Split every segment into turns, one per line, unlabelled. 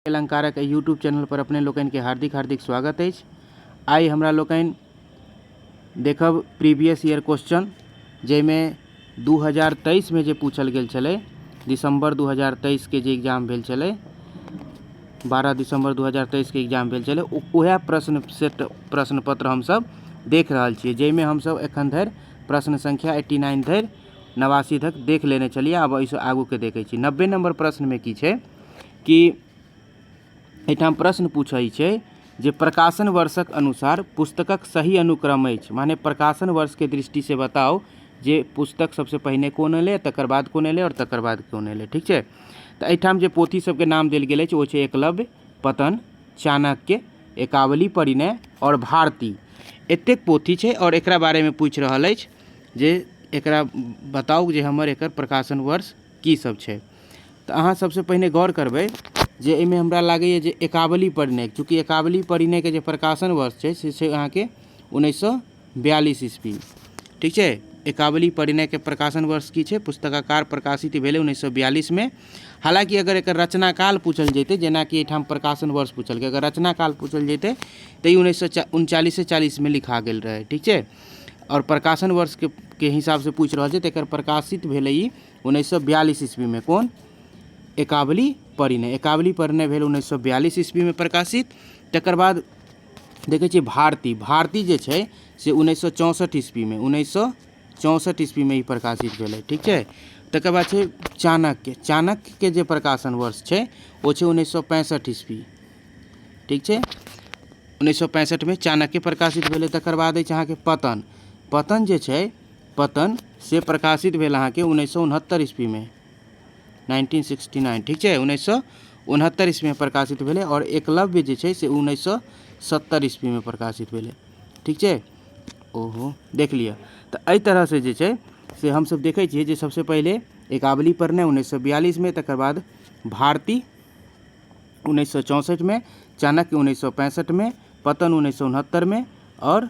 अलंकारक एहि YouTube channel पर अपने लोकनिके हार्दिक हार्दिक स्वागत अछि। आइ हमरा लोकनि देखब प्रीवियस ईयर क्वेश्चन, जाहिमे 2023 मे जे पूछल गेल छलै, दिसंबर 2023 के जे एग्जाम भेल छलै, 12 दिसंबर 2023 के एग्जाम भेल छलै, उएह प्रश्न सेट प्रश्न पत्र हमसभ देख रहल छियै, जाहिमे हमसभ एखन धरि प्रश्न संख्या 89 धरि 89 तक देख लेने छलियै। आब एहिसँ आगूके देखै छी। 90 नंबर प्रश्नमे की छै कि एहिठाम प्रश्न पूछै छै जे प्रकाशन वर्षक अनुसार पुस्तकक सही अनुक्रम अछि, माने प्रकाशन वर्षके दृष्टिसँ बताउ जे पुस्तक सबसँ पहिने कोन एलै, तकर बाद कोन एलै आओर तकर बाद कोन एलै। ठीक छै, तऽ एहिठाम जे पोथी सबके नाम देल गेल अछि ओ छै एकलव्य, पतन, चाणक्य, एकावली परिणय आओर भारती। एतेक पोथी छै आओर एकरा बारेमे पूछि रहल अछि जे एकरा बताउ जे हमर एकर प्रकाशन वर्ष की सब छै। तऽ अहाँ सबसँ पहिने गौर करबै जे एहिमे हमरा लागैए जे एकावली परिणय, चूँकि एकावली परिणयके जे प्रकाशन वर्ष छै से छै अहाँके 1942 ईस्वी। ठीक छै, एकावली परिणयके प्रकाशन वर्ष की छै? पुस्तकाकार प्रकाशित भेलै 1942मे। हालाँकि अगर एकर रचनाकाल पूछल जैतै, जेनाकि एहिठाम प्रकाशन वर्ष पूछलकै, अगर रचनाकाल पूछल जैतै तऽ ई 1939-40मे लिखा गेल रहै। ठीक छै, आओर प्रकाशन वर्षके के हिसाबसँ पूछि रहल छै तऽ एकर प्रकाशित भेलै ई 1942 ईस्वीमे। कोन? एकावली परिणय। एकावली परिणय भेल 1942 ईस्वीमे प्रकाशित। तकर बाद देखै छियै भारती। भारती जे छै से 1964 ईस्वीमे, 1964 ईस्वीमे ई प्रकाशित भेलै। ठीक छै, तकर बाद छै चाणक्य। चाणक्यके जे प्रकाशन वर्ष छै ओ छै 1965 ईस्वी। ठीक छै, 1965मे चाणक्य प्रकाशित भेलै। तकर बाद अछि अहाँके पतन। पतन जे छै, पतन से प्रकाशित भेल अहाँके 1969 ईस्वीमे, 1969। ठीक छै, 1969 ईस्वीमे प्रकाशित भेलै। आओर एकलव्य जे छै से 1970 ईस्वीमे प्रकाशित भेलै। ठीक छै, ओहो देख लिअ। तऽ एहि तरहसँ जे छै से हमसभ देखै छियै जे सबसँ पहिले एकावली परिणय 1942मे, तकर बाद भारती 1964मे, चाणक्य 1965मे, पतन 1969मे आओर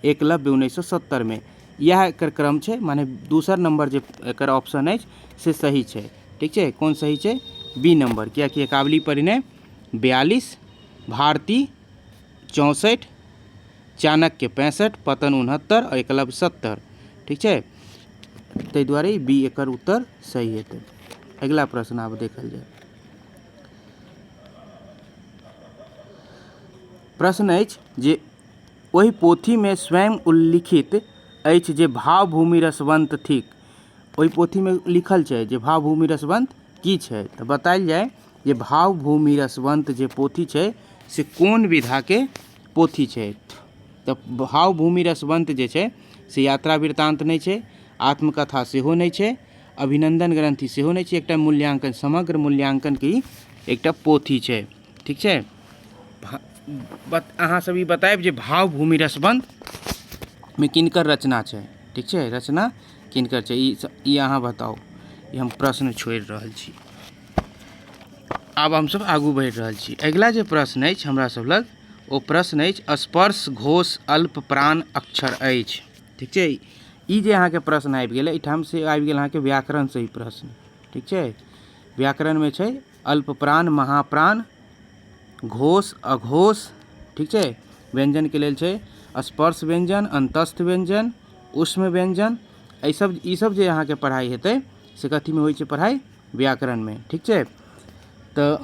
एकलव्य 1970मे। इएह एकर क्रम छै, माने दोसर नम्बर जे एकर ऑप्शन अछि से सही छै। ठीक छै, कोन सही छै? बी नम्बर, कियाकि एकावली परिणय 42, भारती 64, चाणक्य 65, पतन 69 आओर एकलव्य 70। ठीक छै, ताहि दुआरे बी एकर उत्तर सही हेतै। अगिला प्रश्न आब देखल जाय। प्रश्न अछि जे ओहि पोथीमे स्वयं उल्लिखित अछि जे भावभूमि रसवंत थिक। ओहि पोथीमे लिखल छै जे भावभूमि रसवंत की छै, तऽ बतायल जाय जे भावभूमि रसवंत जे पोथी छै से कोन विधाके पोथी छै। तऽ भावभूमि रसवंत जे छै से यात्रा वृत्तान्त नहि छै, आत्मकथा सेहो नहि छै, अभिनन्दन ग्रन्थि सेहो नहि छै, एकटा मूल्यांकन, समग्र मूल्यांकनके ई एकटा पोथी छै। ठीक छै, अहाँ सब ई बतायब जे भावभूमि रसवंतमे किनकर रचना छै। ठीक छै, रचना किनकर छै ई अहाँ बताउ। ई हम प्रश्न छोड़ि रहल छी। आब हमसब आगू बढ़ि रहल छी। अगिला जे प्रश्न अछि हमरा सब लग ओ प्रश्न अछि स्पर्श घोष अल्प प्राण अक्षर अछि। ठीक छै, ई जे अहाँके प्रश्न आबि गेल एहिठाम से आबि गेल अहाँके व्याकरणसँ ई प्रश्न। ठीक छै, व्याकरणमे छै अल्प प्राण, महाप्राण, घोष, अघोष। ठीक छै, व्यंजनके लेल छै स्पर्श व्यंजन, अंतस्थ व्यंजन, उष्म व्यंजन। एहि सब ई सब जे अहाँके पढ़ाइ हेतै से कथीमे होइ छै पढ़ाइ? व्याकरणमे। ठीक छै, तऽ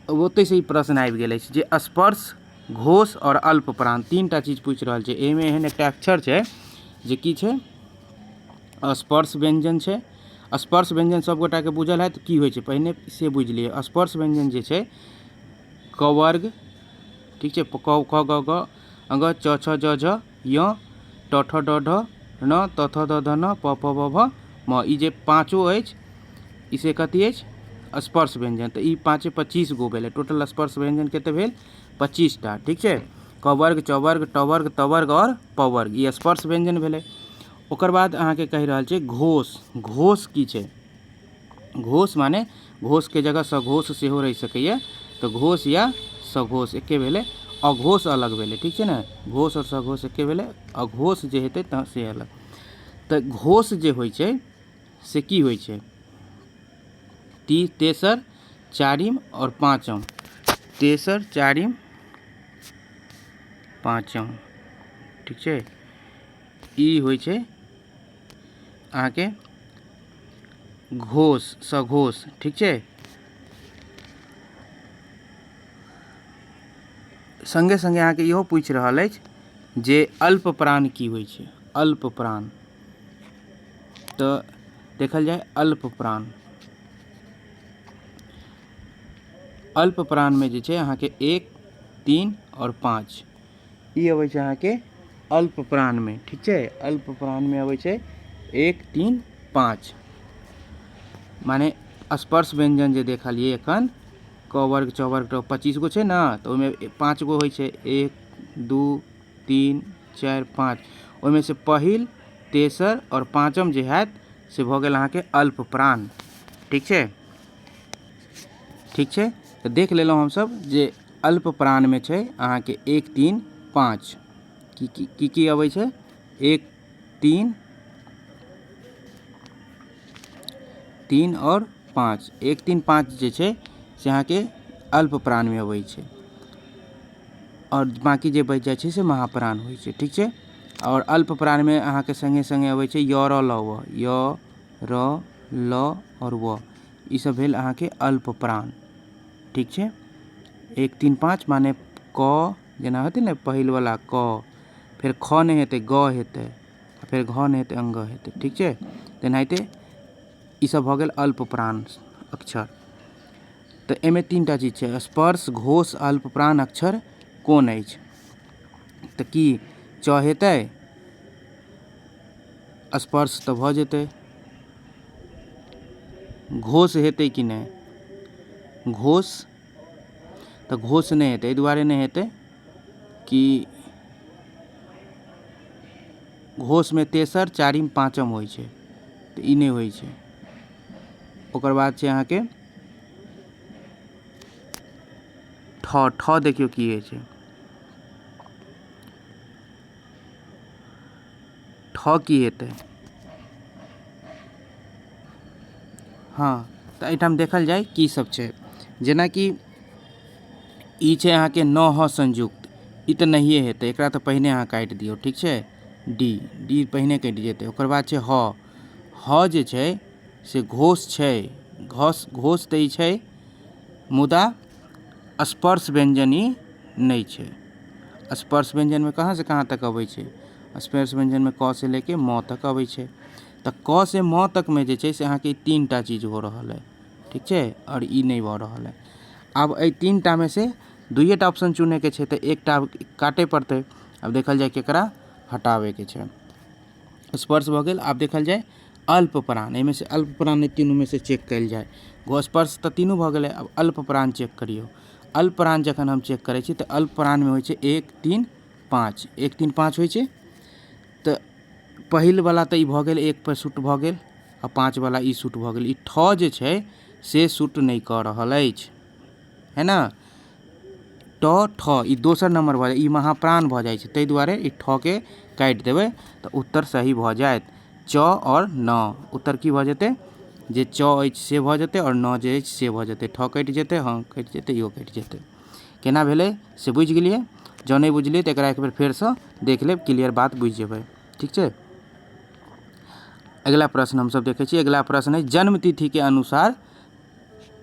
ओतहिसँ ई प्रश्न आबि गेल अछि जे स्पर्श, घोष आओर अल्प प्राण तीन टा चीज पूछि रहल छै। एहिमे एहन एकटा अक्षर छै जे की छै? स्पर्श व्यंजन छै। स्पर्श व्यंजन सब गोटाके बुझल हैत की होइ छै, पहिने से बुझि लिअ। स्पर्श व्यंजन जे छै क वर्ग, ठीक छै, क ख ग घ अ ग च छ ज झ य ट ठ ड ढ ण त थ द ध न प फ ब भ म, ई जे पाँचो अछि ई से कथी अछि? स्पर्श व्यंजन। तऽ ई पाँचे 25 गो भेलै। टोटल स्पर्श व्यंजन कते भेल? 25 टा। ठीक छै, क वर्ग, च वर्ग, ट वर्ग, त वर्ग आओर प वर्ग, ई स्पर्श व्यंजन भेलै। ओकर बाद अहाँके कहि रहल छै घोष। घोष की छै? घोष माने घोषके जगह सघोष सेहो रहि सकैए, तऽ घोष या सघोष एके भेलै। अघोष अलग भेलै। ठीक छै ने, घोष आओर सघोष एके भेलै, अघोष जे हेतै तऽ से अलग। तऽ घोष जे होइ छै से की होइ छै? तेसर, चारिम आओर पाँचम, तेसर चारिम पाँचम। ठीक छै, ई होइ छै अहाँके घोष, सघोष। ठीक छै, सङ्गे सङ्गे अहाँके इहो पूछि रहल अछि जे अल्प प्राण की होइ छै। अल्प प्राण तऽ देखल जाय, अल्प प्राण, अल्प प्राणमे जे छै अहाँके 1, 3 आओर 5, ई अबै छै अहाँके अल्प प्राणमे। ठीक छै, अल्प प्राणमे अबै छै 1, 3, 5, माने स्पर्श व्यंजन जे देखलियै एखन, क वर्ग च वर्ग ट 25 गो छै ने, तऽ ओहिमे 5 गो होइ छै, 1 2 3 4 5, ओहिमे से पहिल, तेसर आओर पाँचम जे हैत से भऽ गेल अहाँके अल्प प्राण। ठीक छै, ठीक छै, तऽ देख लेलहुँ हमसब जे अल्प प्राणमे छै अहाँके 1 3 5, की की की की अबै छै, 1 3 3 आओर 5, 1 3 5 जे छै से अहाँके अल्प प्राणमे अबै छै, आओर बाँकी जे बचि जाइ छै से महाप्राण होइ छै। ठीक छै, आओर अल्प प्राणमे अहाँके सङ्गे सङ्गे अबै छै य र ल व, य र ल आओर व, ई सब भेल अहाँके अल्प प्राण। ठीक छै, 1 3 5 माने क जेना हेतै ने पहिलवला क, फेर ख नहि हेतै ग हेतै, आ फेर घ नहि हेतै अंग हेतै। ठीक छै, तेनाहिते ई सब भऽ गेल अल्प प्राण अक्षर। तऽ एहिमे 3टा चीज छै, स्पर्श, घोष, अल्प प्राण अक्षर कोन अछि। तऽ की च हेतै, स्पर्श तऽ भऽ जेतै, घोष हेतै कि नहि, घोष तऽ घोष नहि हेतै, एहि दुआरे नहि हेतै कि घोषमे तेसर चारिम पाँचम होइ छै, तऽ ई नहि होइ छै। ओकर बाद छै अहाँके ठ, ठ देखियौ की होइ छै, ठ की हेतै, हँ तऽ एहिठाम देखल जाय की सब छै। जेनाकि ई छै अहाँके न ह संयुक्त, ई तऽ नहिए हेतै, एकरा तऽ पहिने अहाँ काटि दियौ। ठीक छै, डी, डी पहिने कटि जेतै। ओकर बाद छै ह, ह जे छै से घोष छै, घोष, घोष तऽ ई छै मुदा स्पर्श व्यंजन ई नहि छै। स्पर्श व्यंजनमे कहाँ से कहाँ तक अबै छै, स्पर्श व्यंजनमे क से लेके म तक अबै छै। तऽ क से म तकमे जे छै से अहाँके ई 3टा चीज हो रहल है। ठीक छै, आओर ई नहि भऽ रहल है। आब एहि 3टामे से 2टा ऑप्शन चुनैके छै, तऽ एकटा काटै पड़तै। आब देखल जाय केकरा हटाबैके छै। स्पर्श भऽ गेल। आब देखल जाय अल्प प्राण, एहिमे से अल्प प्राण एहि तीनूमे से चेक कयल जाय। स्पर्श तऽ तीनू भऽ गेलै, आब अल्प प्राण चेक करियौ। अल्प प्राण जखन हम चेक करै छी तऽ अल्प प्राणमे होइ छै 1 3 5, 1 3 5 होइ छै। तऽ पहिलवला तऽ ई भऽ गेल 1 पर शूट भऽ गेल, आ 5वला ई शूट भऽ गेल। ई ठ जे छै से शूट नहि कऽ रहल अछि, है ने। ट ठ ई दोसर नम्बर भऽ जाइ, ई महाप्राण भऽ जाइ छै, ताहि दुआरे ई ठ के काटि देबै तऽ उत्तर सही भऽ जायत। च आओर न, उत्तर की भऽ जेतै, जे च अछि से भऽ जेतै आओर न जे अछि से भऽ जेतै। ठ कटि जेतै, हँ कटि जेतै, इहो कटि जेतै। केना भेलै से बुझि गेलियै? जँ नहि बुझलियै तऽ एकरा एक बेर फेरसँ देख लेब, क्लियर बात बुझि जेबै। ठीक छै, अगिला प्रश्न हमसब देखै छी। अगिला प्रश्न अछि जन्मतिथिके अनुसार,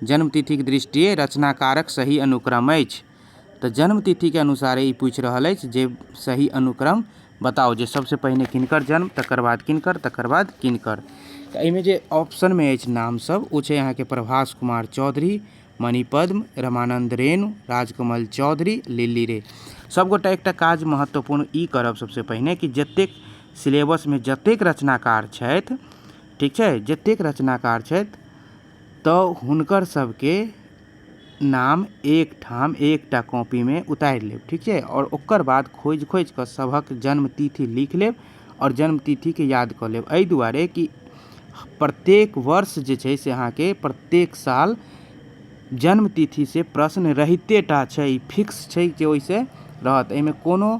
जन्मतिथिके दृष्टिए रचनाकारक सही अनुक्रम अछि। तऽ जन्मतिथिके अनुसार ई पूछि रहल अछि जे सही अनुक्रम बताउ, जे सबसँ पहिने किनकर जन्म, तकर बाद किनकर, तकर बाद किनकर। तऽ एहिमे जे ऑप्शनमे अछि नाम सब, ओ छै अहाँके प्रभास कुमार चौधरी, मणिपद्म, रमानन्द रेणु, राजकमल चौधरी, लिली रे। सबगोटा एकटा काज महत्वपूर्ण ई करब सबसँ पहिने कि जतेक सिलेबसमे जतेक रचनाकार छथि, ठीक छै, जतेक रचनाकार छथि तऽ हुनकर सबके नाम एकठाम एकटा कॉपीमे उतारि लेब। ठीक छै, आओर ओकर बाद खोजि खोजि कऽ सभक जन्मतिथि लिख लेब आओर जन्मतिथिके याद कऽ लेब। एहि दुआरे कि प्रत्येक वर्ष जे छै से अहाँके प्रत्येक साल जन्मतिथि से प्रश्न रहिते टा छै, ई फिक्स छै जे ओहिसँ रहत, एहिमे कोनो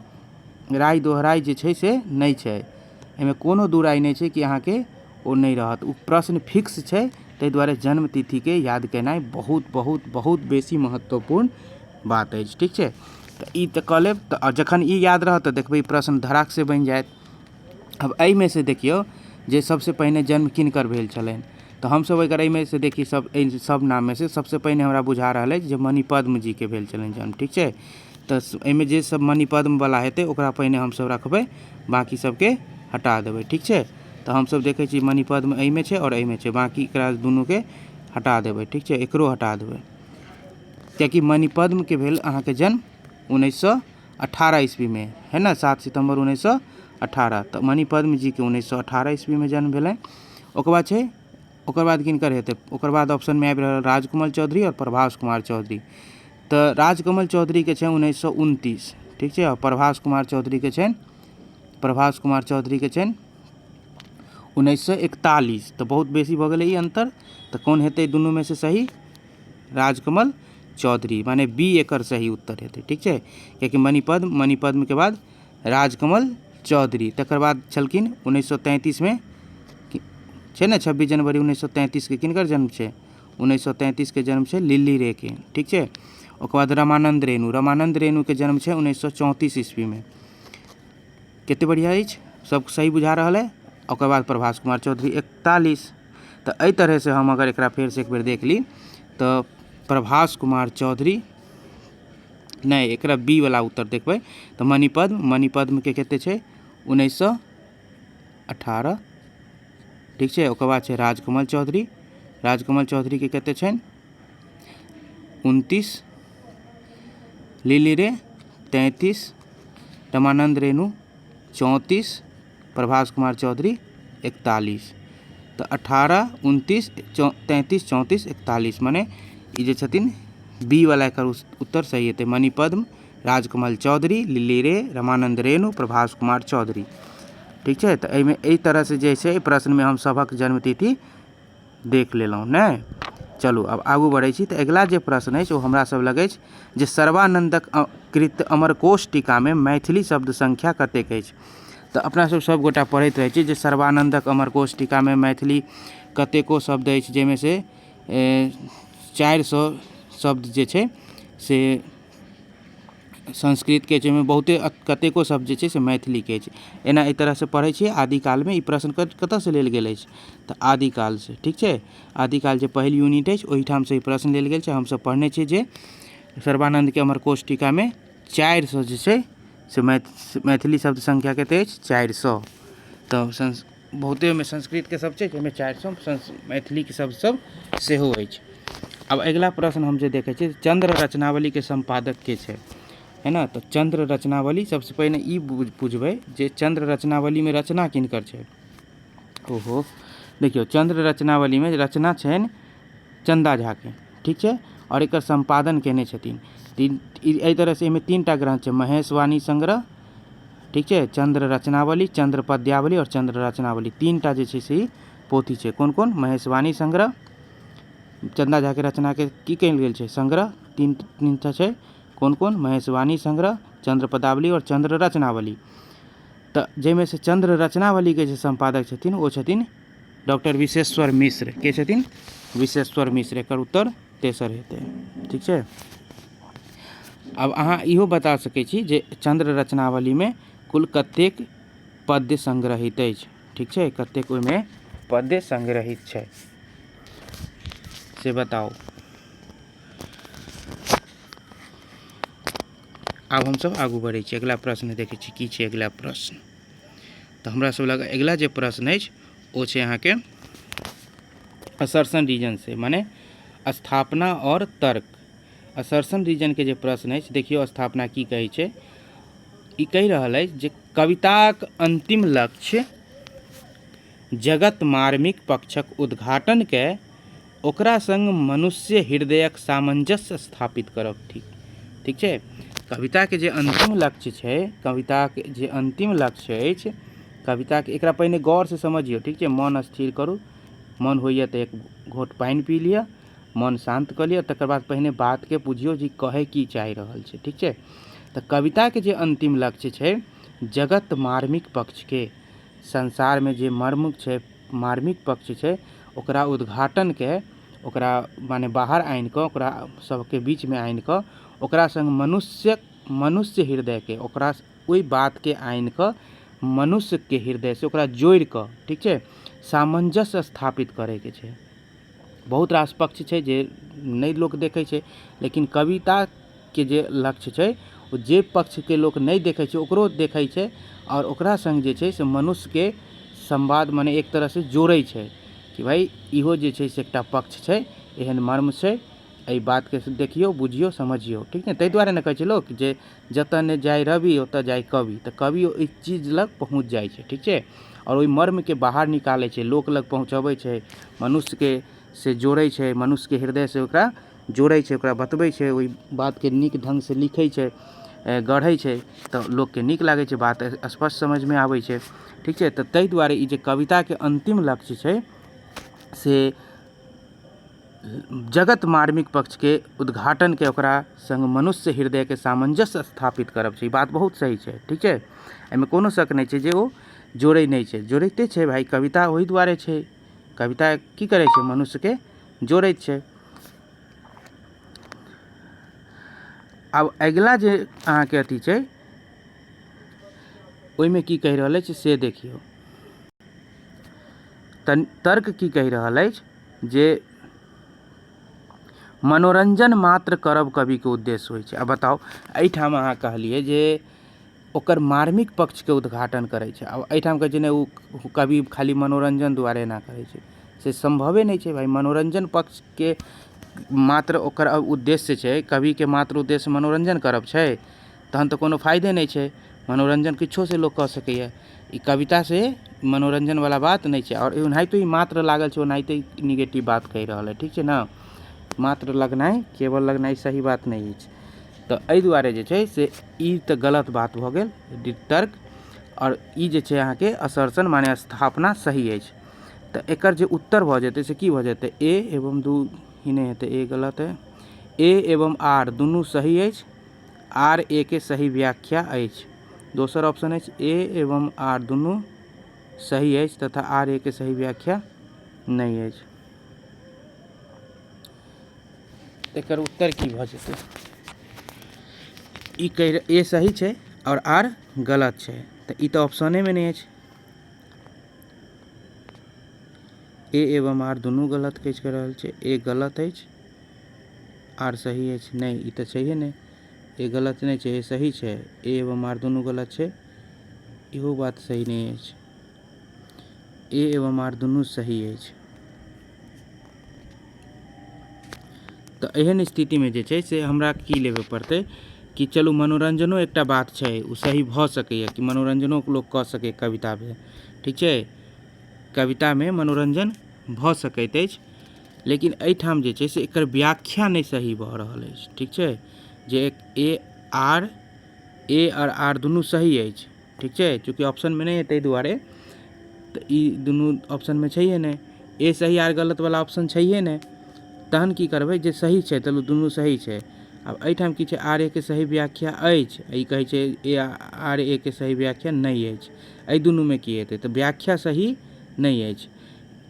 राय दोहराइ जे छै से नहि छै, एहिमे कोनो दू राय नहि छै कि अहाँके ओ नहि रहत, ओ प्रश्न फिक्स छै। ताहि दुआरे जन्मतिथिके याद केनाइ बहुत बहुत बहुत बेसी महत्वपूर्ण बात अछि। ठीक छै, तऽ ई तऽ कऽ लेब। तऽ जखन ई याद रहत तऽ देखबै प्रश्न धड़ाक से बनि जायत। आब एहिमे से देखियौ जे सबसँ पहिने जन्म किनकर भेल छलनि। तऽ हमसब अगर एहिमे से देखी, सब एहि सब नाममे से सबसँ पहिने हमरा बुझा रहल अछि जे मणिपद्म जीके भेल छलनि जन्म। ठीक छै, तऽ एहिमे जे सब मणिपद्मवला हेतै ओकरा पहिने हमसब रखबै, बाँकी सबके हटा देबै। ठीक छै, तऽ हमसब देखै छी मणिपद्म एहिमे छै आओर एहिमे छै, बाँकी एकरा दुनूके हटा देबै। ठीक छै, एकरो हटा देबै, कियाकि मणिपद्मके भेल अहाँके जन्म 1918 ईस्वीमे है ने, 7 सितम्बर 1918। तऽ मणिपद्म जीके 1918 ईस्वीमे जन्म भेलनि। ओकर बाद छै, ओकर बाद किनकर हेतै? ओकर बाद ऑप्शनमे आबि रहल राजकमल चौधरी आओर प्रभास कुमार चौधरी। तऽ राजकमल चौधरीके छै 1929। ठीक छै, आओर प्रभास कुमार चौधरीके छनि, प्रभास कुमार चौधरीके छनि 1941। तऽ बहुत बेसी भऽ गेलै ई अन्तर। तऽ कोन हेतै दुनूमे से सही? राजकमल चौधरी, माने बी एकर सही उत्तर हेतै। ठीक छै, कियाकि मणिपद्म, मणिपद्मके बाद राजकमल चौधरी, तकर बाद छलखिन 1933मे छै ने, 26 जनवरी 1933के किनकर जन्म छै? 1933के जन्म छै लिली रेके। ठीक छै, ओकर बाद रमानंद रेणु, रमानंद रेणुके जन्म छै 1934 ईस्वीमे। कते बढ़िआँ अछि, सब सही बुझा रहल है। ओकर बाद प्रभास कुमार चौधरी 41। तऽ एहि तरहसँ हम अगर एकरा फेरसँ एक बेर देख ली तऽ प्रभास कुमार चौधरी नहि, एकरा बी वाला उत्तर देखबै तऽ मणिपद्म, मणिपद्मके कते छै? 1918। ठीक छै, ओकर बाद छै राजकमल चौधरी, राजकमल चौधरीके कते छनि? 29। लिली रे 33, रमानंद रेणु 34, प्रभास कुमार चौधरी 41। तऽ 18, 29, 33, 34, 41, मने ई जे छथिन बी वाला एकर उत्तर सही हेतै। मणिपद्म, राजकमल चौधरी, लिली रे, रमानंद रेणु, प्रभास कुमार चौधरी। ठीक छै, तऽ एहिमे एहि तरहसँ जे छै प्रश्नमे हम सभक जन्मतिथि देख लेलहुँ ने। चलू आब आगू बढ़ै छी। तऽ अगिला जे प्रश्न अछि ओ हमरा सब लग अछि जे सर्वानन्दक कृत अमरकोश टीकामे मैथिली शब्द संख्या कतेक अछि। तऽ अपना सब सबगोटा पढ़ैत रहै छी जे सर्वानन्दक अमरकोश टीकामे मैथिली कतेको शब्द अछि, जाहिमे से 400 शब्द जे छै से संस्कृतके छै, ओहिमे बहुते कतेको शब्द जे छै से मैथिलीके अछि। एना एहि तरहसँ पढ़ै छियै आदिकालमे। ई प्रश्न कतऽसँ लेल गेल अछि? तऽ आदिकालसँ। ठीक छै, आदिकाल जे पहिल यूनिट अछि ओहिठामसँ ई प्रश्न लेल गेल छै। हमसब पढ़ने छियै जे सर्वानन्दके अमरकोश टीकामे 400 जे छै से मैथिली शब्द संख्या कते अछि? 400। तऽ बहुते ओहिमे संस्कृतके शब्द छै जाहिमे 400 मैथिलीके शब्द सब सेहो अछि। आब अगिला प्रश्न हम जे देखै छियै, चन्द्र रचनावलीके सम्पादक के छै, है ने? तऽ चन्द्र रचनावली सबसँ पहिने ई बुझबै जे चन्द्र रचनावलीमे रचना किनकर छै। ओहो देखियौ, चन्द्र रचनावलीमे रचना छनि चन्दा झाके। ठीक छै, आओर एकर सम्पादन केने छथिन तीन, एहि तरहसँ एहिमे 3टा ग्रन्थ छै, महेशवाणी संग्रह, ठीक छै, चन्द्र रचनावली, चन्द्र पद्यावली आओर चन्द्र रचनावली, 3टा जे छै से ई पोथी छै। कोन कोन? महेशवाणी संग्रह, चन्दा झाके रचनाके की कयल गेल छै? संग्रह 3टा छै। कोन कोन? महेशवाणी संग्रह, चन्द्र पदावली आओर चन्द्र रचनावली। तऽ जाहिमे से चन्द्र रचनावलीके जे सम्पादक छथिन ओ छथिन डॉक्टर विशेश्वर मिश्र। के छथिन? विशेश्वर मिश्र। एकर उत्तर तेसर हेतै। ठीक छै, आब अहाँ इहो बता सकै छी जे चन्द्र रचनावलीमे कुल कतेक पद्य संग्रहित अछि। ठीक छै, कतेक ओहिमे पद्य संग्रहित छै से बताउ। आब हमसब आगू बढ़ै छी, अगिला प्रश्न देखै छी की छै अगिला प्रश्न। तऽ हमरा सब लग अगिला जे प्रश्न अछि ओ छै अहाँके असर्सन रीजन से, माने स्थापना और तर्क। असर्सन रीजनके जे प्रश्न अछि, देखियौ स्थापना की कहै छै। ई कहि रहल अछि जे कविताक अन्तिम लक्ष्य जगत मार्मिक पक्षक उद्घाटन के ओकरा संग मनुष्य हृदयक सामंजस्य स्थापित करब थिक। ठीक छै, कविताके जे अन्तिम लक्ष्य छै, कविताके जे अन्तिम लक्ष्य अछि कविताके, एकरा पहिने गौरसँ समझियौ। ठीक छै, मन स्थिर करू, मन होइए तऽ एक घोँट पानि पी लिअ, मन शान्त कऽ लिअ, तकर बाद पहिने बातके बुझियौ जे कहै की चाहि रहल छै। ठीक छै, तऽ कविताके जे अन्तिम लक्ष्य छै जगत मार्मिक पक्षके, संसारमे जे मर्म छै, मार्मिक पक्ष छै, ओकरा उद्घाटनके ओकरा माने बाहर आनि कऽ ओकरा सबके बीचमे आनि कऽ ओकरा सङ्ग मनुष्य मनुष्य हृदयके ओकरा ओहि बातके आनि कऽ मनुष्यके हृदयसँ ओकरा जोड़ि कऽ, ठीक छै, सामञ्जस्य स्थापित करैके छै। बहुत रास पक्ष छै जे नहि लोक देखै छै, लेकिन कविताके जे लक्ष्य छै ओ जे पक्षके लोक नहि देखै छै ओकरो देखै छै आओर ओकरा सङ्ग जे छै से मनुष्यके संवाद मने एक तरहसँ जोड़ै छै कि भाइ इहो जे छै से एकटा पक्ष छै, एहन मर्म छै, एहि बातके देखियौ, बुझियौ, समझियौ, ठीक ने? ताहि दुआरे ने कहै छै लोक जे जतऽ नहि जाइ रवि ओतऽ जाइ कवि। तऽ कवि ओहि चीज लग पहुँच जाइ छै, ठीक छै, आओर ओहि मर्मके बाहर निकालै छै, लोक लग पहुँचबै छै, मनुष्यके से जोड़ै छै, मनुष्यके हृदयसँ ओकरा जोड़ै छै, ओकरा बतबै छै, ओहि बातके नीक ढङ्गसँ लिखै छै, गढ़ै छै, तऽ लोकके नीक लागै छै, बात स्पष्ट समझमे आबै छै, ठीक छै। तऽ ताहि दुआरे ई जे कविताके अन्तिम लक्ष्य छै से जगत मार्मिक पक्षके उद्घाटनके ओकरा सङ्ग मनुष्य हृदयके सामञ्जस्य स्थापित करब छै। ई बात बहुत सही छै, ठीक छै, एहिमे कोनो शक नहि छै जे ओ जोड़ै नहि छै, जोड़िते छै भाइ। कविता ओहि दुआरे छै, कविता की करै छै? मनुष्यके जोड़ैत छै। आब अगिला जे अहाँके अथी छै ओहिमे की कहि रहल अछि से देखियौ। तर्क की कहि रहल अछि जे मनोरञ्जन मात्र करब कविके उद्देश्य होइ छै। आब बताउ, एहिठाम अहाँ कहलियै जे ओकर मार्मिक पक्षके उद्घाटन करै छै, आब एहिठाम कहै छै नहि, ओ कवि खाली मनोरञ्जन दुआरे एना करै छै, से सम्भवे नहि छै भाइ। मनोरञ्जन पक्षके मात्र ओकर उद्देश्य छै, कविके मात्र उद्देश्य मनोरञ्जन करब छै, तहन तऽ कोनो फायदे नहि छै। मनोरञ्जन किछोसँ लोक कऽ सकैए, ई कवितासँ मनोरञ्जनवला बात नहि छै। आओर ओनाहितो ई मात्र लागल छै, ओनाहिते ई निगेटिव बात कहि रहल अइ, ठीक छै ने? मात्र लगनाइ, केवल लगनाइ सही बात नहि अछि। तऽ एहि दुआरे जे छै से ई तऽ गलत बात भऽ गेल तर्क, आओर ई जे छै अहाँके असर्शन माने स्थापना सही अछि। तऽ एकर जे उत्तर भऽ जेतै से की भऽ जेतै? ए एवं दू ई नहि हेतै, ए गलत है, ए एवं आर दुनू सही अछि, आर ए के सही व्याख्या अछि। दोसर ऑप्शन अछि ए एवं आर दुनू सही अछि तथा आर ए के सही व्याख्या नहि अछि। एकर उत्तर की भऽ जेतै? ई कहि ए सही छै आओर आर गलत छै, तऽ ई तऽ ऑप्शनेमे नहि अछि। ए एवं आर दुनू गलत कहि रहल छै, ए गलत अछि आर सही अछि, नहि, ई तऽ छैहे नहि। ए गलत नहि छै, ए सही छै, ए एवं आर दुनू गलत छै, इहो बात सही नहि अछि। ए एवं आर दुनू सही अछि। तऽ एहन स्थितिमे जे छै से हमरा की लेबऽ पड़तै कि चलू मनोरञ्जनो एकटा बात छै, ओ सही भऽ सकैए कि मनोरञ्जनो लोक कऽ सकैए कवितामे, ठीक छै, कवितामे मनोरञ्जन भऽ सकैत अछि, लेकिन एहिठाम जे छै से एकर व्याख्या नहि सही भऽ रहल अछि, ठीक छै, जे ए आर ए आओर आर दुनू सही अछि, ठीक छै, चूँकि ऑप्शनमे नहि अइ ताहि दुआरे तऽ ई दुनू ऑप्शनमे छैहे नहि, ए सही आर गलतवला ऑप्शन छैहे नहि, तहन की करबै जे सही छै, चलू दुनू सही छै। आब एहिठाम की छै? आर ए के सही व्याख्या अछि, ई कहै छै ए आर ए के सही व्याख्या नहि अछि। एहि दुनूमे की हेतै? तऽ व्याख्या सही नहि अछि,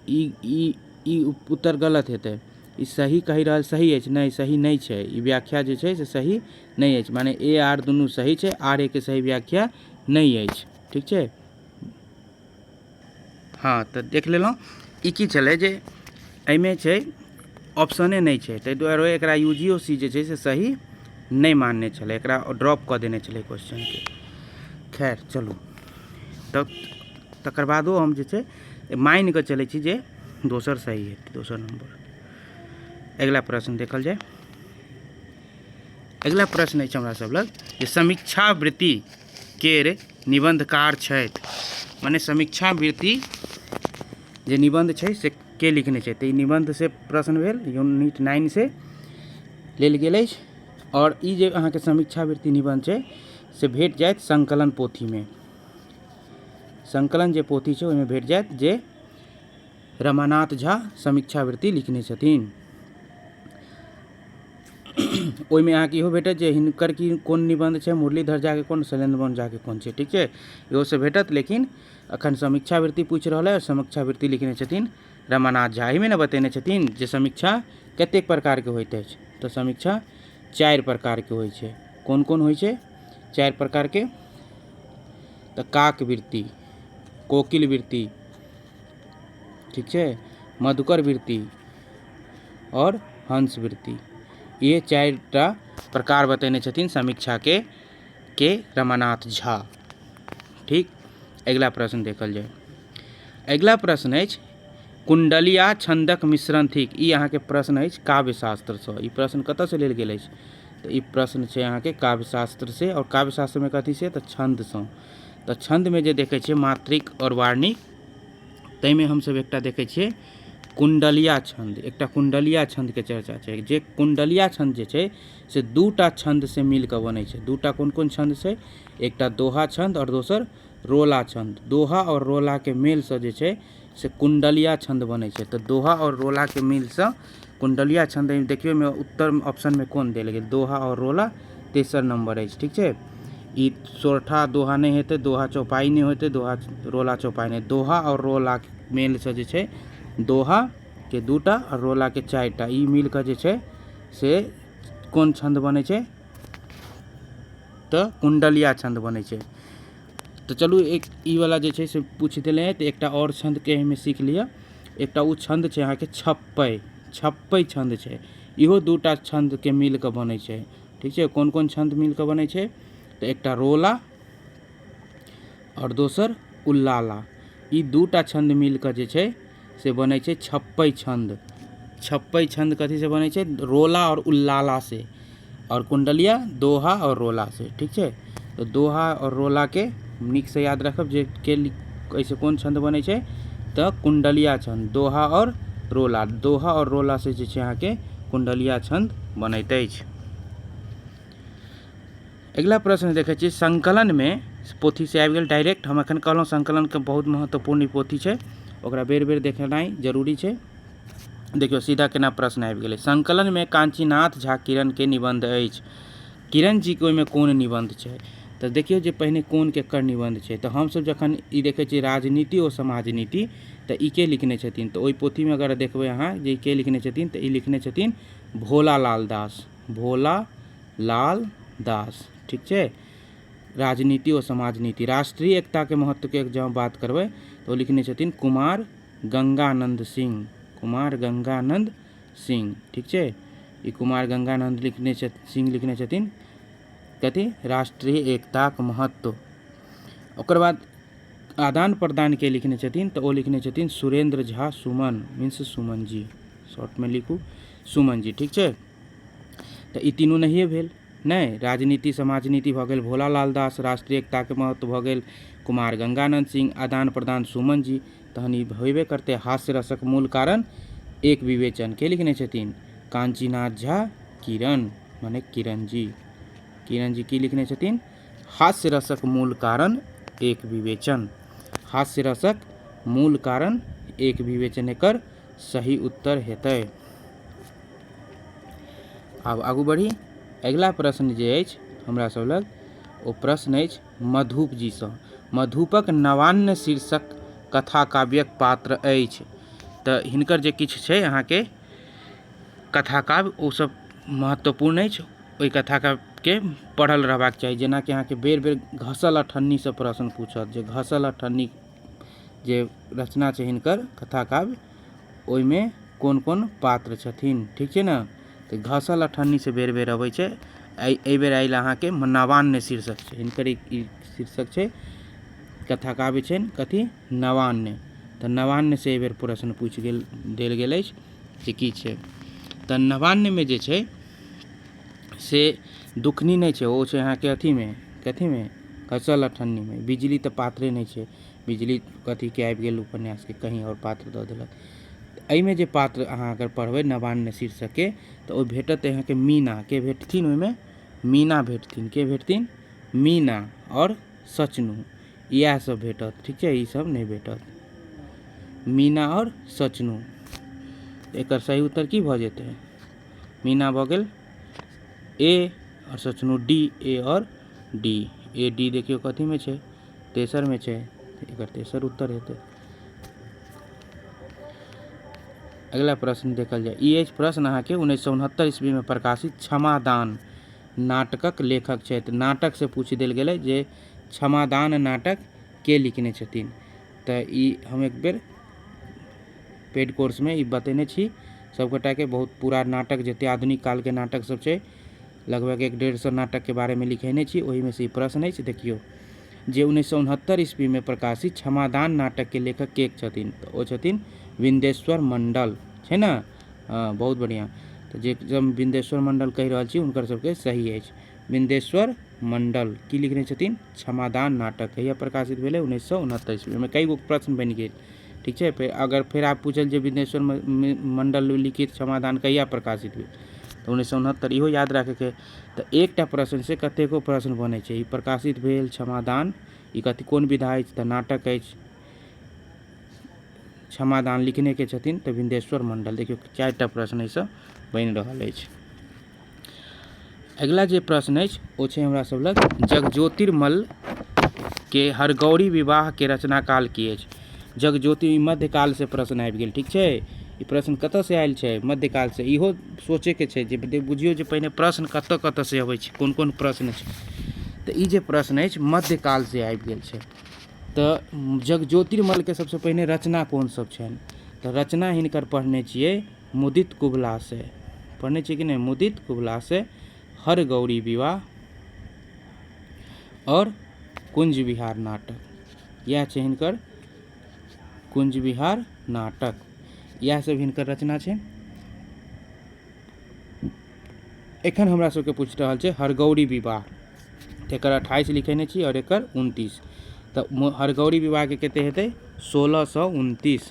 ई ई ई उत्तर गलत हेतै। ई सही कहि रहल सही अछि, नहि, सही नहि छै, ई व्याख्या जे छै से सही नहि अछि, माने ए आर दुनू सही छै, आर ए के सही व्याख्या नहि अछि, ठीक छै। हँ, तऽ देख लेलहुँ ई की छलै जे एहिमे छै ऑप्शने नहि छै, ताहि दुआरे एकरा यू जी ओ सी जे छै से सही नहि मानने छलै, एकरा ड्रॉप कऽ देने छलै क्वेश्चनके। खैर चलू, तऽ तकर बादो हम जे छै मानि कऽ चलै छी जे दोसर सही हेतै, दोसर नम्बर। अगिला प्रश्न देखल जाय। अगिला प्रश्न अछि हमरा सब लग जे समीक्षावृत्ति केर निबन्धकार छथि, मने समीक्षावृत्ति जे निबन्ध छै से के लिखने छै? तऽ ई निबन्ध से प्रश्न भेल, यूनिट 9 से लेल गेल अछि, आओर ई जे अहाँके समीक्षावृत्ति निबन्ध छै से भेट जायत संकलन पोथीमे, संकलन जे पोथी छै ओहिमे भेट जायत जे रमानाथ झा समीक्षावृत्ति लिखने छथिन। ओहिमे अहाँके इहो भेटत जे हिनकर की कोन निबन्ध छै, मुरलीधर झाके कोन, शैलेन्द्र मोहन झाके कोन छै, ठीक छै, इहो सब भेटत। लेकिन एखन समीक्षावृत्ति पूछि रहल है, समीक्षावृत्ति लिखने छथिन रमानाथ झा। एहिमे ने बतेने छथिन जे समीक्षा कतेक प्रकारके होइत अछि। तऽ समीक्षा 4 प्रकारके होइ छै। कोन कोन होइ छै 4 प्रकारके? तऽ काकवृत्ति, कोकिल वृत्ति, ठीक छै, मधुकर वृत्ति आओर हंस वृत्ति। ये 4टा प्रकार बतेने छथिन समीक्षाके के रमानाथ झा। ठीक, अगिला प्रश्न देखल जाय। अगिला प्रश्न अछि कुंडलिया छंदक मिश्रण थिक। ई अहाँके प्रश्न अछि काव्यशास्त्रसँ। ई प्रश्न कतऽसँ लेल गेल अछि? तऽ ई प्रश्न छै अहाँके काव्यशास्त्रसँ। आओर काव्यशास्त्रमे कथी से? तऽ छन्दसँ। तऽ छन्दमे जे देखै छियै मात्रिक आओर वार्णिक, ताहिमे हमसभ एकटा देखै छियै कुंडलिया छन्द। एकटा कुंडलिया छन्दके चर्चा छै। जे कुंडलिया छन्द जे छै से 2टा छन्दसँ मिलकऽ बनै छै। 2टा कोन कोन छन्द छै? एकटा दोहा छन्द आओर दोसर रोला छन्द। दोहा आओर रोलाके मेलसँ जे छै से कुंडलिया छन्द बनै छै। तऽ दोहा आओर रोलाके मेलसँ कुंडलिया छन्द, देखियौ एहिमे उत्तर ऑप्शनमे कोन देल गेल? दोहा आओर रोला तेसर नंबर अछि। ठीक छै, ई सोरठा दोहा नहि हेतै, दोहा चौपाई नहि होतै, दोहा रोला चौपाई नहि। दोहा आओर रोला मेलसँ जे छै दोहाके 2टा आओर रोलाके 4टा, ई मिलकऽ जे छै से कोन छन्द बनै छै? तऽ कुंडलिया छन्द बनै छै। तऽ चलू एक ई वाला जे छै से पूछि देले तऽ एकटा आओर छन्दके एहिमे सीख लिअ। एकटा ओ छन्द छै अहाँके छप्पै। छप्पै छन्द छै, इहो 2टा छन्दके मिलकऽ बनै छै। ठीक छै, कोन कोन छन्द मिलकऽ बनै छै? तऽ एकटा रोला आओर दोसर उल्लाला। ई 2टा छन्द मिलकऽ जे छै से बनै छै छप्पै छन्द। छप्पै छन्द कथीसँ बनै छै? रोला आओर उल्लाला से। आओर कुंडलिया दोहा आओर रोला से। ठीक छै, तऽ दोहा आओर रोलाके नीकसँ याद राखब जे के एहिसँ कोन छन्द बनै छै? तऽ कुंडलिया छन्द। दोहा आओर रोला, दोहा आओर रोला से जे छै अहाँके कुंडलिया छन्द बनैत अछि। अगिला प्रश्न देखै छी संकलनमे पोथीसँ आबि गेल डायरेक्ट। हम एखन कहलहुँ संकलनके बहुत महत्वपूर्ण ई पोथी छै, ओकरा बेर बेर देखेनाइ जरूरी छै। देखियौ सीधा केना प्रश्न आबि गेलै। संकलनमे काञ्चीनाथ झा किरणके निबन्ध अछि। किरण जीके ओहिमे कोन निबन्ध छै? तऽ देखियौ जे पहिने कोन केकर निबन्ध छै। तऽ हमसभ जखन ई देखै छियै राजनीति ओ समाजनीति, तऽ ई के लिखने छथिन? तऽ ओहि पोथीमे अगर देखबै अहाँ जे ई के लिखने छथिन, तऽ ई लिखने छथिन भोला लाल दास। भोला लाल दास। ठीक छै, राजनीति ओ समाजनीति। राष्ट्रीय एकताके महत्वके जँ बात करबै तऽ ओ लिखने छथिन कुमार गंगानंद सिंह। कुमार गंगानंद सिंह। ठीक छै, ई कुमार गंगानंद लिखने सिंह लिखने छथिन कथी? राष्ट्रीय एकताक महत्व। ओकर बाद आदान प्रदान के लिखने छथिन? तऽ ओ लिखने छथिन सुरेंद्र झा सुमन, मीन्स सुमन जी, शॉर्टमे लिखू सुमन जी। ठीक छै, तऽ ई तीनू नहिए भेल। नहि, राजनीति समाजनीति भऽ गेल भोला लाल दास, राष्ट्रीय एकताके महत्व भऽ गेल कुमार गंगानंद सिंह, आदान प्रदान सुमन जी। तहन ई होयबे करतै हास्य रसक मूल कारण एक विवेचन के लिखने छथिन? काञ्चीनाथ झा किरण, माने किरण जी। किरण जी की लिखने छथिन? हास्य रसक मूल कारण एक विवेचन। हास्य रसक मूल कारण एक विवेचन एकर सही उत्तर हेतै। आब आगू बढ़ी। अगिला प्रश्न जे अछि हमरा सब लग, ओ प्रश्न अछि मधुप जीसँ। मधुपक नवान्न शीर्षक कथा काव्यक पात्र अछि। तऽ हिनकर जे किछु छै अहाँके कथा काव्य, ओ सब महत्वपूर्ण अछि। ओहि कथा काव्यके पढ़ल रहबाक चाही। जेनाकि अहाँके बेर बेर घसल अठन्नीसँ प्रश्न पूछत जे घसल अठन्नी जे रचना छै हिनकर कथा काव्य, ओहिमे कोन कोन पात्र छथिन। ठीक छै ने, तऽ घसल अठन्नीसँ बेर बेर अबै छै। एहिबेर आयल अहाँके नवान्न शीर्षक छै हिनकर, ई शीर्षक छै कथा काव्य छनि कथी? नवान्न। तऽ नवान्नसँ एहिबेर प्रश्न पूछि गेल देल गेल अछि जे की छै। तऽ नवान्नमे जे छै से दुखनी नहि छै, ओ छै अहाँके अथीमे, कथीमे? घसल अठन्नीमे। बिजली तऽ पात्रे नहि छै, बिजली कथीके आबि गेल उपन्यासके कहीं आओर पात्र दऽ देलक। एहिमे जे पात्र अहाँ अगर पढ़बै नवान्न शीर्षकके, तऽ ओ भेटत अहाँके मीना। के भेटथिन ओहिमे? मीना भेटथिन। के भेटथिन? मीना आओर सचनू, इएह सब भेटत। ठीक छै, ई सब नहि भेटत, मीना आओर सचनू। एकर सही उत्तर की भऽ जेतै? मीना भऽ गेल ए आओर सचनू डी। ए आओर डी, ए डी देखियौ कथीमे छै? तेसरमे छै, एकर तेसर उत्तर हेतै। अगिला प्रश्न देखल जाय। ई अछि प्रश्न अहाँके 1969 ईस्वीमे प्रकाशित क्षमादान नाटकक लेखक छथि। नाटक से पूछि देल गेलै जे क्षमादान नाटक के लिखने छथिन। तऽ ई हम एक बेर पेड कोर्समे ई बतेने छी सबगोटाके। बहुत पूरा नाटक जते आधुनिक कालके नाटक सब छै, लगभग 150 नाटकके बारेमे लिखेने छी, ओहिमे से ई प्रश्न अछि। देखियौ जे 1969 ईस्वीमे प्रकाशित क्षमादान नाटकके लेखक के छथिन, तऽ ओ छथिन विन्देश्वर मण्डल, छै ने? हँ, बहुत बढ़िआँ। तऽ जे जब विन्देश्वर मण्डल कहि रहल छी हुनकर सबके सही अछि। विन्देश्वर मण्डल की लिखने छथिन? क्षमादान नाटक। कहिया प्रकाशित भेलै? 1969 ईस्वीमे। कई गो प्रश्न बनि गेल, ठीक छै। फेर अगर फेर आब पूछल जे विन्देश्वर मण्डल लिखित क्षमादान कहिया प्रकाशित भेल, तऽ 1969, इहो याद राखैके। तऽ एकटा प्रश्नसँ कतेको प्रश्न बनै छै। ई प्रकाशित भेल क्षमादान, ई कथी कोन विधा अछि? तऽ नाटक अछि। क्षमादान लिखने के छथिन तऽ विन्देश्वर मण्डल। देखियौ 4टा प्रश्न एहिसँ बनि रहल अछि। अगिला जे प्रश्न अछि ओ छै हमरा सब लग जगज्योतिर्मल्ल के हरगौरी विवाह के रचनाकाल की अछि। जगज्योति मध्यकाल से प्रश्न आबि गेल, ठीक छै। ई प्रश्न कतऽ से आयल छै? मध्यकाल से। इहो सोचैके छै जे बुझियौ जे पहिने प्रश्न कतऽ कतऽ से अबै छै, कोन कोन प्रश्न छै। तऽ ई जे प्रश्न अछि मध्यकाल से आबि गेल छै। तऽ जगज्योतिर्मल्लके सबसँ पहिने रचना कोन सब छनि? तऽ रचना हिनकर पढ़ने छियै मुदित कुबला से, पढ़ने छियै कि नहि? मुदित कुबला से, हर गौरी विवाह और कुंज विहार नाटक। इएह छै हिनकर कुंज विहार नाटक, इएह सब हिनकर रचना छै। एखन हमरा सबके पूछि रहल छै हरगौरी विवाह, एकर 28 लिखेने छी और एकर 29। तऽ हरगौरी विवाहके कते हेतै? 1629,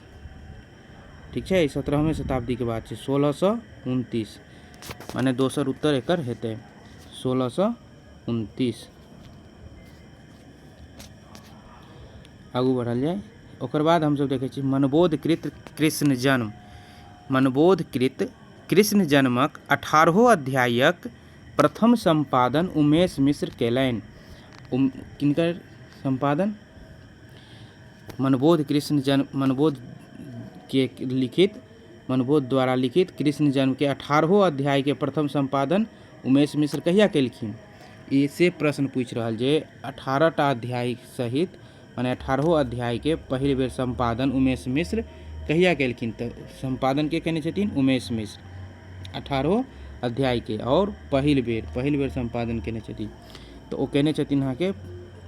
ठीक छै। 17वीं शताब्दीके बात छै, 1629, माने दोसर उत्तर एकर हेतै 1629। आगू बढ़ल जाय। ओकर बाद हमसब देखै छी मनबोधकृत कृष्ण जन्म। मनबोधकृत कृष्ण जन्मक 18 अध्यायक प्रथम सम्पादन उमेश मिश्र केलनि। किनकर सम्पादन? मनबोध कृष्ण जन्म, मनबोध के लिखित, मनबोध द्वारा लिखित कृष्ण जन्म के 18 अध्याय के प्रथम सम्पादन उमेश मिश्र कहिया केलखिन? ई से प्रश्न पूछि रहल जे 18टा अध्याय सहित, माने 18 अध्याय के पहिल बेर सम्पादन उमेश मिश्र कहिया केलखिन? तऽ सम्पादन के केने छथिन? उमेश मिश्र, 18 अध्याय के, और पहिल बेर सम्पादन केने छथिन। तऽ ओ केने छथिन अहाँके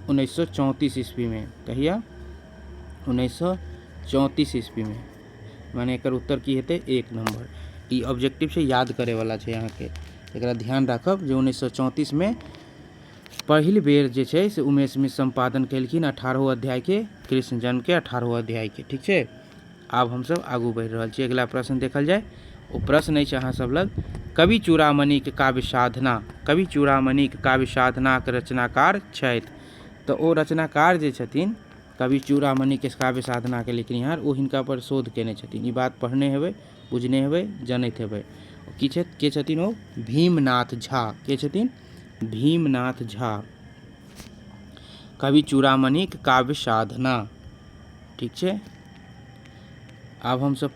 1934 ईस्वी में। कहिया? 1934 ईस्वी में। माने एकर उत्तर की हेतै? 1 नंबर। ई ऑब्जेक्टिव छै, याद करे वाला छै अहाँके, एकरा ध्यान राखब जे 1934 में पहिल बेर जे छै से उमेश मिश्र सम्पादन केलखिन 18 अध्याय के, कृष्ण जन्म के 18 अध्याय के, ठीक छै। आब हमसब आगू बढ़ि रहल छी। अगिला प्रश्न देखल जाय। ओ प्रश्न अछि अहाँ सब लग कवि चूड़ामणिक काव्य साधना। कवि चूड़ामणिक काव्य साधनाक रचनाकार छथि। तऽ ओ रचनाकार जे छथिन कवि चूड़ामणिके काव्य साधनाके लिखनिहार, ओ हिनका पर शोध केने छथिन। ई बात पढ़ने हेबै, बुझने हेबै, जनैत हेबै। की छथि, के छथिन ओ? भीमनाथ झा। के छथिन? भीमनाथ झा, कवि चूड़ामणिक काव्य साधना, ठीक छै। आब हमसब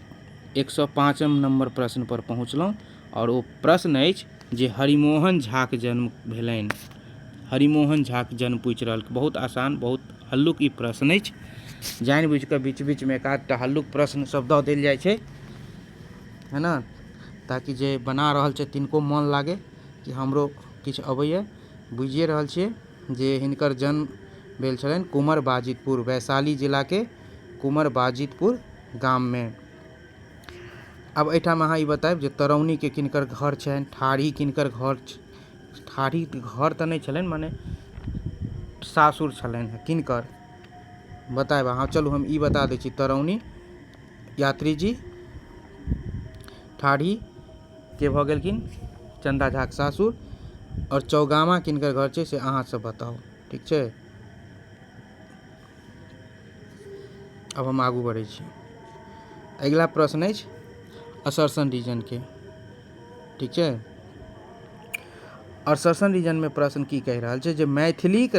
105 नंबर प्रश्न पर पहुँचलहुँ और ओ प्रश्न अछि जे हरिमोहन झाक जन्म भेलनि। हरिमोहन झाक जन्म पूछि रहल, बहुत आसान, बहुत हल्लुक ई प्रश्न अछि। जानि बुझि कऽ बीच बीचमे एक आधटा हल्लुक प्रश्न सब दऽ देल जाइ छै, है ने, ताकि जे बना रहल छै तिनको मन लागै कि हमरो किछु अबैए। बुझिए रहल छियै जे हिनकर जन्म भेल छलनि कुमर बाजितपुर, वैशाली जिलाके कुमर बाजितपुर गाममे। आब एहिठाम अहाँ ई बतायब जे तरौनीके किनकर घर छनि, ठाढ़ी किनकर घर, ठाढ़ी घर तऽ नहि छलनि, मने सासुर छलनि हेँ किनकर, बतायब अहाँ। चलू हम ई बता दै छी, तरौनी यात्री जी, ठाढ़ी के भऽ गेलखिन चन्दा झाक सासुर, आओर चौगामा किनकर घर छै से अहाँ सब बताउ, ठीक छै। आब हम आगू बढ़ै छी। अगिला प्रश्न अछि असर्सन रीजनके, ठीक छै। असर्सन रीजनमे प्रश्न की कहि रहल छै जे मैथिलीक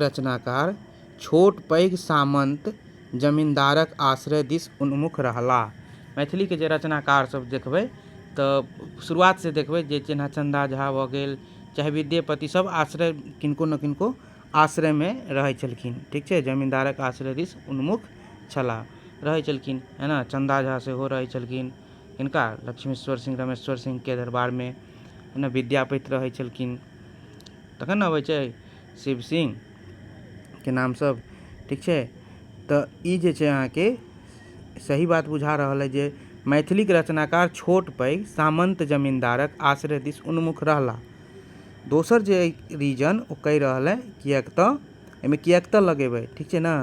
रचनाकार छोट पैघ सामन्त जमीन्दारक आश्रय दिस उन्मुख रहलाह। मैथिलीके जे रचनाकार सब देखबै तऽ शुरुआतसँ देखबै जे जेना चन्दा झा भऽ गेल, चाहे विद्यापति, सब आश्रय किनको ने किनको आश्रयमे रहै छलखिन। ठीक छै, जमीन्दारक आश्रय दिस उन्मुख छलाह, रहै छलखिन, है ने। चन्दा झा सेहो रहै छलखिन किनका, लक्ष्मीश्वर सिंह रमेश्वर सिंहके दरबारमे, है ने। विद्यापति रहै छलखिन। तखन ने अबै छै शिव सिंहके नाम सब। ठीक छै, तऽ ई जे छै अहाँके सही बात बुझा रहल अइ जे मैथिलीके रचनाकार छोट पैघ सामन्त जमीन्दारक आश्रय दिस उन्मुख रहला। दोसर जे रीजन ओ कहि रहल अइ, किएक तऽ एहिमे किएक तऽ लगेबै, ठीक छै ने,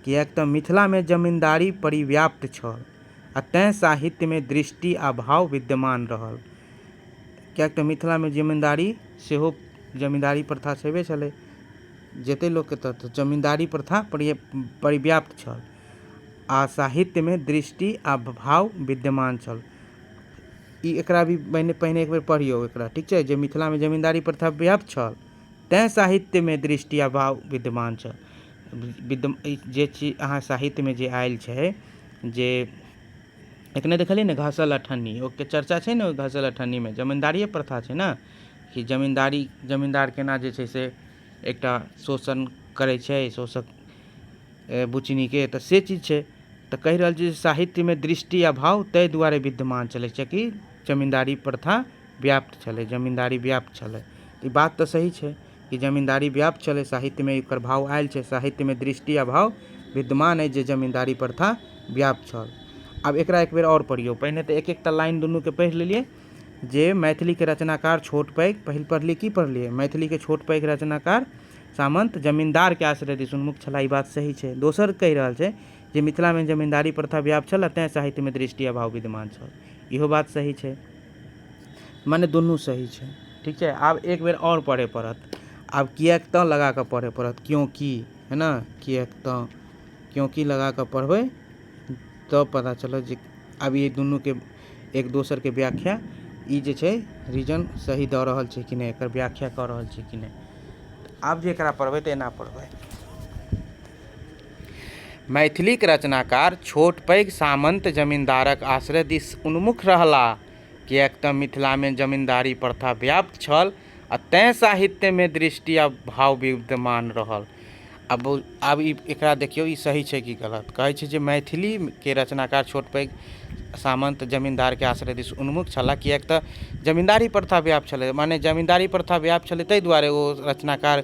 किएक तऽ मिथिलामे जमीन्दारी परिव्याप्त छल आ तैँ साहित्यमे दृष्टि आ भाव विद्यमान रहल। किएक तऽ मिथिलामे जमीन्दारी सेहो, जमीन्दारी प्रथा छेबे छलै जते लोकके, तऽ जमीन्दारी प्रथा परिव्याप्त छल आ साहित्यमे दृष्टि आ भाव विद्यमान छल। ई एकरा भी पहिने पहिने एक बेर पढ़ियौ एकरा, ठीक छै, जे मिथिलामे जमीन्दारी प्रथा व्याप्त छल तैँ साहित्यमे दृष्टि आ भाव विद्यमान छल। जे चीज अहाँ साहित्यमे जे आयल छै, जे एखने देखलियै ने घसल अठन्नी, ओकर चर्चा छै ने। ओहि घसल अठन्नीमे जमीन्दारिए प्रथा छै ने, कि जमीन्दारी, जमीन्दार केना जे छै से एकटा शोषण करै छै शोषक बुचनीके, तऽ से चीज छै। तऽ कहि रहल छी साहित्यमे दृष्टि आ भाव ताहि दुआरे विद्यमान छलै किएकि जमीन्दारी प्रथा व्याप्त छलै, जमीन्दारी व्याप्त छलै। ई बात तऽ सही छै कि जमीन्दारी व्याप्त छलै, साहित्यमे एकर भाव आयल छै, साहित्यमे दृष्टि आ भाव विद्यमान अछि जे जमीन्दारी प्रथा व्याप्त छल। आब एकरा एक बेर आओर पढ़ियौ। पहिने तऽ एक एकटा लाइन दुनूके पढ़ि लेलियै जे मैथिलीके रचनाकार छोट पैघ, पहिल पढ़लियै, की पढ़लियै, मैथिलीके छोट पैघ रचनाकार सामन्त जमीन्दारके आश्रय दिस उन्मुख छलाह, ई बात सही छै। दोसर कहि रहल छै जे मिथिलामे जमीन्दारी प्रथा व्याप्त छल आ तैँ साहित्यमे दृष्टि अभाव विद्यमान छल, इहो बात सही छै। मने दुनू सही छै। ठीक छै, आब एक बेर आओर पढ़य पड़त। आब किएक तऽ लगा कऽ पढ़य पड़त, क्योंकि, है ने, किएक तऽ, क्योंकि लगा कऽ पढ़बै तब पता चलत जे आब ई दुनूके एक दोसरके व्याख्या ई जे छै रीजन सही दऽ रहल छै कि नहि, एकर व्याख्या कऽ रहल छै कि नहि। आब जे एकरा पढ़बै तऽ एना पढ़बै। मैथिलीक रचनाकार छोट पैघ सामन्त जमीन्दारक आश्रय दिस उन्मुख रहलाह, किएक तऽ मिथिलामे जमीन्दारी प्रथा व्याप्त छल आ तैँ साहित्यमे दृष्टि आ भाव विद्यमान रहल। आब आब ई एकरा देखियौ, ई सही छै कि गलत। कहै छै जे मैथिलीके रचनाकार छोट पैघ सामन्त जमीन्दारके आश्रय दिस उन्मुख छलाह, किएक तऽ जमीन्दारी प्रथा व्याप्त छलै। माने जमीन्दारी प्रथा व्याप्त छलै ताहि दुआरे ओ रचनाकार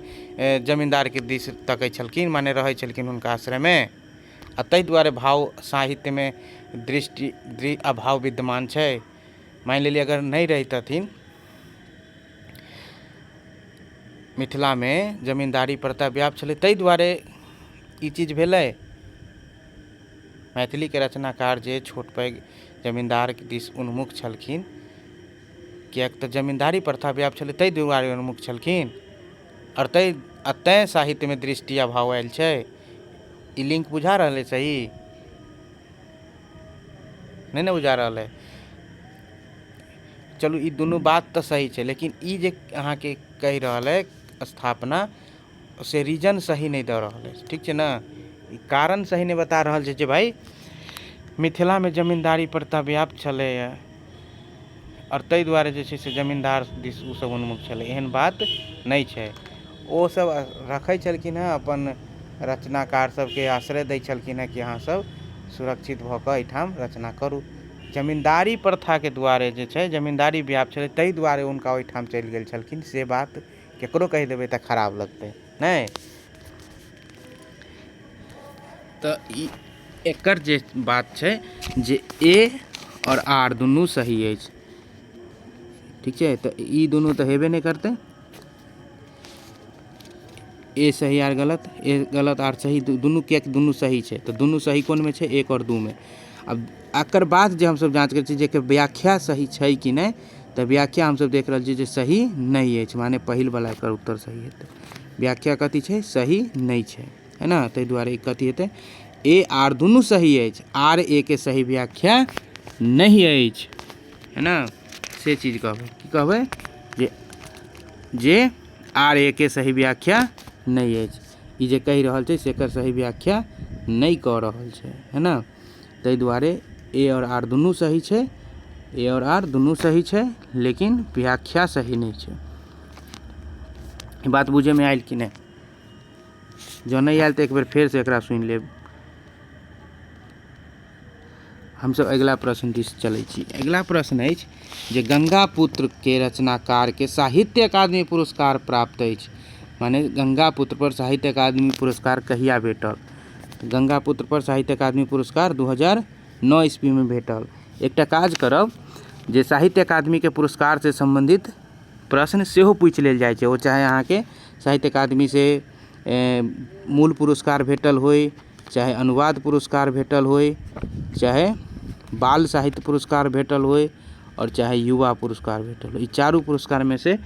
जमीन्दारके दिस तकै छलखिन, माने रहै छलखिन हुनका आश्रयमे, आ ताहि दुआरे भाव साहित्यमे दृष्टि अभाव विद्यमान छै। मानि लेलियै अगर नहि रहितथिन, मिथिलामे जमीन्दारी प्रथा व्याप्त छलै ताहि दुआरे ई चीज भेलै। मैथिलीके रचनाकार जे छोट पैघ जमीन्दारके दिस उन्मुख छलखिन, किएक तऽ जमीन्दारी प्रथा व्याप्त छलै ताहि दुआरे उन्मुख छलखिन, आओर तैँ साहित्यमे दृष्टि अभाव आयल छै। ई लिंक बुझा रहल अइ सही नहि ने बुझा रहल अइ? चलू ई दुनू बात तऽ सही छै, लेकिन ई जे अहाँके कहि रहल अइ स्थापना, से रीजन सही नहि दऽ रहल अछि। ठीक छै ने, ई कारण सही नहि बता रहल छै जे भाइ मिथिलामे जमीन्दारी प्रथा व्याप्त छलैए आओर ताहि दुआरे जे छै से जमीन्दार दिस ओसभ उन्मुख छलै, एहन बात नहि छै। ओसभ रखै छलखिन हेँ अपन रचनाकार सभके आश्रय दै छलखिन हेँ कि अहाँसभ सुरक्षित भऽ कऽ एहिठाम रचना करू। जमीन्दारी प्रथाके दुआरे जे छै जमीन्दारी व्याप्त छलै ताहि दुआरे हुनका ओहिठाम चलि गेल छलखिन, से बात ककरो कहि देबै तऽ खराब लगतै नहि। तऽ ई एकर जे बात छै जे ए आओर आर दुनू सही अछि। ठीक छै, तऽ ई दुनू तऽ हेबे नहि करतै, ए सही आर गलत, ए गलत आर सही, दुनू किएक दुनू सही छै, तऽ दुनू सही कोनमे छै, एक आओर दूमे। आब एकर बाद जे हमसभ जाँच करै छी जे एकर व्याख्या सही छै कि नहि, तऽ व्याख्या हमसभ देख रहल छी जे सही नहि अछि, माने पहिलवला एकर उत्तर सही हेतै। व्याख्या कथी छै, सही नहि छै, है ने, ताहि दुआरे ई कथी हेतै, ए आर दुनू सही अछि, आर ए के सही व्याख्या नहि अछि, है ने, से चीज कहबै। की कहबै जे जे आर ए के सही व्याख्या नहि अछि, ई जे कहि रहल छै से एकर सही व्याख्या नहि कऽ रहल छै, है ने? ताहि दुआरे ए आओर आर दुनू सही छै, ए आओर आर दुनू सही छै, लेकिन व्याख्या सही नहि छै। ई बात बुझैमे आयल कि नहि? जँ नहि आयल तऽ एक बेर फेरसँ एकरा सुनि लेब। हमसभ अगिला प्रश्न दिस चलै छी। अगिला प्रश्न अछि जे गंगा पुत्रके रचनाकारके साहित्य अकादमी पुरस्कार प्राप्त अछि, माने गंगा पुत्र पर साहित्य अकादमी पुरस्कार कहिया भेटल? गंगा पुत्र पर साहित्य अकादमी पुरस्कार 2009 ईस्वीमे भेटल। एकटा काज करब जे साहित्य अकादमीके पुरस्कारसँ सम्बन्धित प्रश्न सेहो पूछि लेल जाइ छै, ओ चाहे अहाँके साहित्य अकादमीसँ मूल पुरस्कार भेटल होइ, चाहे अनुवाद पुरस्कार भेटल होइ, चाहे बाल साहित्य पुरस्कार भेटल होइ, आओर चाहे युवा पुरस्कार भेटल होइ। ई चारू पुरस्कारमे से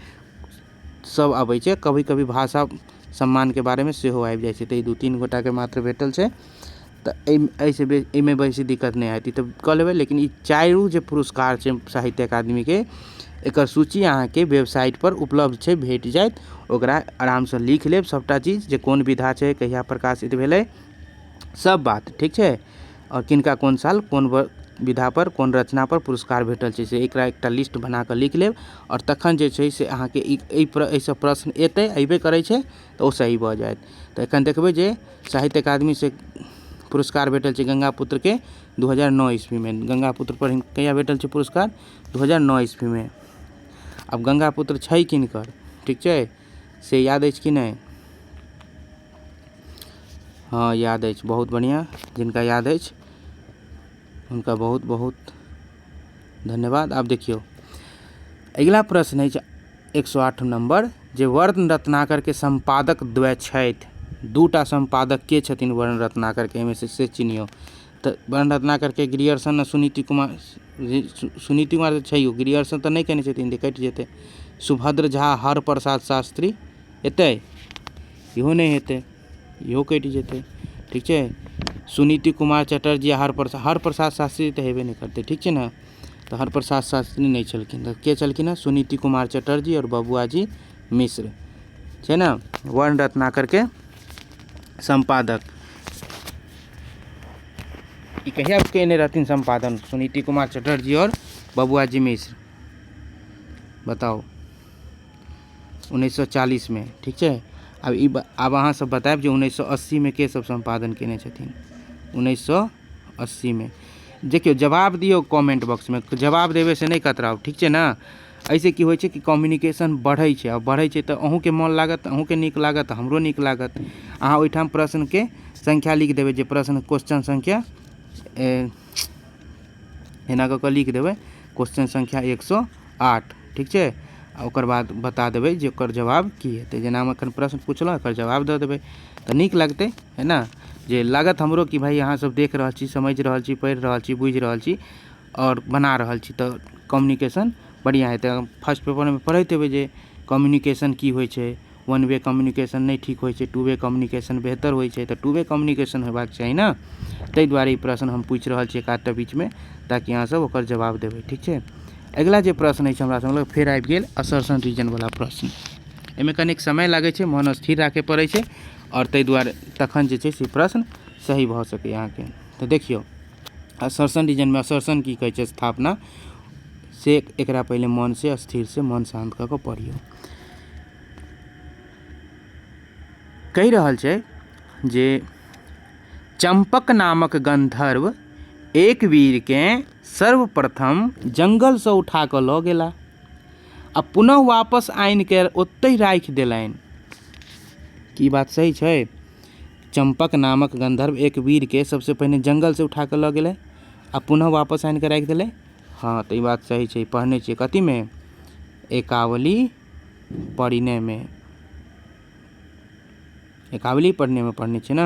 सब अबै छै। कभी कभी भाषा सम्मानके बारेमे सेहो आबि जाइ छै। तऽ ई 2-3 गोटाके मात्र भेटल छै, तऽ एहिसँ एहिमे बेसी दिक्कत नहि हैत, ई तऽ कऽ लेबै। लेकिन ई चारू जे पुरस्कार छै साहित्य अकादमीके, एकर सूची अहाँके वेबसाइटपर उपलब्ध छै, भेट जायत। ओकरा आरामसँ लिख लेब सभटा चीज, जे कोन विधा छै, कहिया प्रकाशित भेलै, सब बात ठीक छै, आओर किनका कोन साल कोन विधापर कोन रचनापर पुरस्कार भेटल छै, से एकरा एकटा लिस्ट बना कऽ लिख लेब। आओर तखन जे छै से अहाँके ई एहिसँ प्रश्न एतै, अयबे करै छै, तऽ ओ सही भऽ जायत। तऽ एखन देखबै जे साहित्य अकादमीसँ पुरस्कार भेटल छै गंगा पुत्रके 2009 ईस्वीमे। गंगा पुत्रपर कहिया भेटल छै पुरस्कार? 2009 ईस्वीमे। आब गंगा पुत्र छै किनकर, ठीक छै, से याद अछि कि नहि? हँ, याद अछि। बहुत बढ़िआँ। जिनका याद अछि हुनका बहुत बहुत धन्यवाद। आब देखियौ अगिला प्रश्न अछि 108 नम्बर, जे वर्ण रत्नाकरके सम्पादक द्वय छथि। दूटा सम्पादक के छथिन वर्ण रत्नाकरके, एहिमे से चिन्हियौ। तऽ वर्ण रत्नाकरके ग्रियर्सन आ सुनीति कुमार, सुनीति कुमार तऽ छैहो, ग्रियर्सन तऽ नहि केने छथिन, तऽ कटि जेतै। सुभद्र झा, हर प्रसाद शास्त्री एतै? इहो नहि हेतै, इहो कटि जेतै। ठीक छै। सुनीति कुमार चटर्जी आ हर प्रसाद शास्त्री तऽ हेबे नहि करतै, ठीक छै ने? तऽ हर प्रसाद शास्त्री नहि छलखिन, तऽ के छलखिन हँ? सुनीति कुमार चटर्जी आओर बबुआजी मिश्र छै ने वर्ण रत्नाकरके सम्पादक। ई कहिया केने रहथिन सम्पादन सुनीति कुमार चटर्जी आओर बबुआजी मिश्र? बताउ। 1940मे। ठीक छै। आब ई आब अहाँ सब बतायब जे 1980मे के सब सम्पादन केने छथिन 1980मे। देखियौ, जवाब दियौ कमेंट बॉक्समे, जवाब देबै से नहि कतराउ, ठीक छै ने? एहिसँ की होइ छै कि कम्युनिकेशन बढ़ै छै, आ बढ़ै छै तऽ अहूँके मोन लागत, अहूँके नीक लागत, हमरो नीक लागत। अहाँ ओहिठाम प्रश्नके संख्या लिख देबै, जे प्रश्न क्वेश्चन संख्या एना कऽ कऽ लिख देबै, क्वेश्चन संख्या 108, ठीक छै? आ ओकर बाद बता देबै जे ओकर जवाब की हेतै। जेना हम एखन प्रश्न पुछलहुँ, एकर जवाब दऽ देबै तऽ नीक लगतै, है ने? जे लागत हमरो कि भाइ अहाँ सब देख रहल छी, समझि रहल छी, पढ़ि रहल छी, बुझि रहल छी आओर बना रहल छी, तऽ कम्युनिकेशन बढ़िआँ हेतै। फर्स्ट पेपरमे पढ़ैत हेबै जे कम्युनिकेशन की होइ छै। वन वे कम्युनिकेशन नहि ठीक होइ छै, टू वे कम्युनिकेशन बेहतर होइ छै। तऽ टू वे कम्युनिकेशन हेबाक चाही ने, ताहि दुआरे ई प्रश्न हम पूछि रहल छी एकाधटा बीचमे, ताकि अहाँसभ ओकर जवाब देबै। ठीक छै। अगिला जे प्रश्न अछि हमरा सभ लग, फेर आबि गेल असर्शन रीजनवला प्रश्न। एहिमे कनिक समय लागै छै, मन स्थिर राखय पड़ै छै, आओर ताहि दुआरे तखन जे छै से प्रश्न सही भऽ सकैए अहाँके। तऽ देखियौ, असर्शन रीजनमे असर्शन की कहै छै, स्थापना, से एकरा पहिले मनसँ स्थिरसँ मन शान्त कऽ कऽ पढ़ियौ। कहि रहल छै जे चम्पक नामक गन्धर्व एक वीरकेँ सर्वप्रथम जङ्गलसँ उठा कऽ लऽ गेला आ पुनः वापस आनि कऽ ओतहि राखि देलनि। की बात सही छै? चम्पक नामक गन्धर्व एक वीरके सबसँ पहिने जङ्गलसँ उठा कऽ लऽ गेलै आ पुनः वापस आनि कऽ राखि देलै। हँ, तऽ ई बात सही छै। पढ़ने छियै कथीमे? एकावली परिणयमे। एकावली पढ़नेमे पढ़ने छियै ने?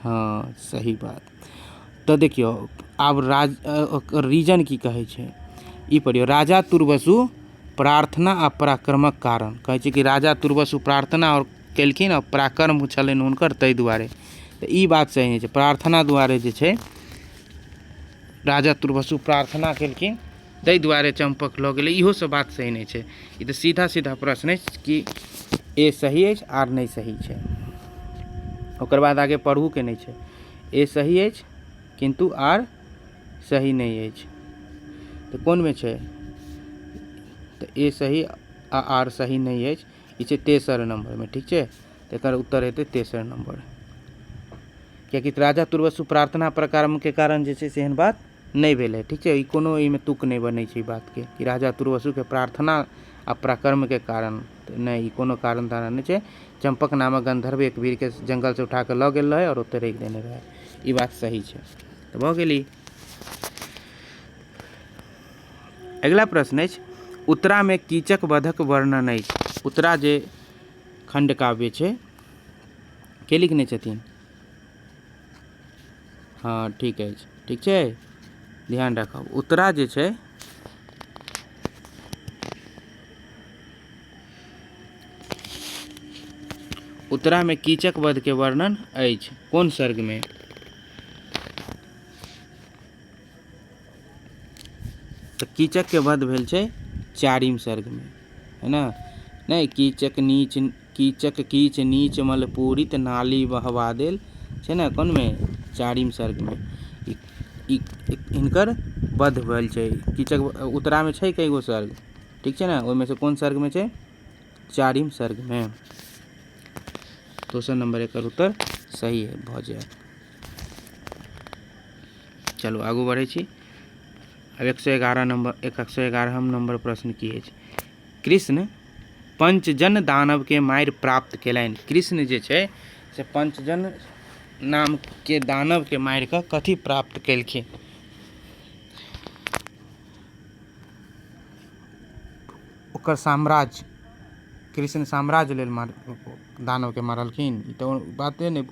हँ, सही बात। तऽ देखियौ, आब राज रीजन की कहै छै, ई पढ़ियौ। राजा तुर्वसु प्रार्थना आ पराक्रमक कारण कहै छै कि राजा तुर्वसु प्रार्थना आओर केलखिन आ पराक्रम छलनि हुनकर, ताहि दुआरे। तऽ ई बात सही नहि छै। प्रार्थना दुआरे जे छै, राजा तुर्वसु प्रार्थना केलखिन ताहि दुआरे चम्पक लऽ गेलै, इहो सब बात सही नहि छै। ई तऽ सीधा सीधा प्रश्न अछि कि ए सही अछि आर नहि सही छै। ओकर बाद आगे पढ़ूके नहि छै। ए सही अछि किन्तु आर सही नहि अछि। तऽ कोनमे छै? तऽ ए सही आ आर सही नहि अछि, ई छै तेसर नम्बरमे। ठीक छै, तऽ एकर उत्तर हेतै तेसर नम्बर, कियाकि राजा तुर्वसु प्रार्थना प्रकारके कारण जे छै से एहन बात नहि भेलै। ठीक छै, ई कोनो एहिमे तुक नहि बनै छै ई बातके कि राजा तुर्वसुके प्रार्थना आ पराक्रमके कारण, नहि, ई कोनो कारण तारण नहि छै। चम्पक नामक गंधर्व एक वीरके जंगलसँ उठा कऽ लऽ गेल रहै आओर ओतहि राखि देने रहै, ई बात सही छै। तऽ भऽ गेली। अगिला प्रश्न अछि, उत्तरामे कीचक वधक वर्णन अछि। उत्तरा जे खण्ड काव्य छै के लिखने छथिन? हँ ठीक अछि, ठीक छै, ध्यान राखब। उत्तरा जे छै उत्तरामे कीचक वधके वर्णन अछि कोन सर्गमे? तऽ कीचकके वध भेल छै चारिम सर्गमे, है ने? नहि, कीचक नीच कीचक कीच नीच मल पूरित नाली बहवा देल छै ने, कोनमे? चारिम सर्गमे ई हिनकर वध भेल छै कीचक। उत्तरामे छै कई गो सर्ग, ठीक छै ने? ओहिमे से कोन सर्गमे छै? चारिम सर्गमे। दोसर नम्बर एकर उत्तर सही भऽ जायत। चलू आगू बढ़ै छी। आब 111 नम्बर, 111 नम्बर प्रश्न की अछि? कृष्ण पंचजन दानवके मारि प्राप्त केलनि। कृष्ण जे छै से पंचजन नामके दानवके मारि कऽ कथी प्राप्त केलखिन? ओकर साम्राज्य, कृष्ण साम्राज्य लेल मार दानवके मारलखिन, ई तऽ बाते नहि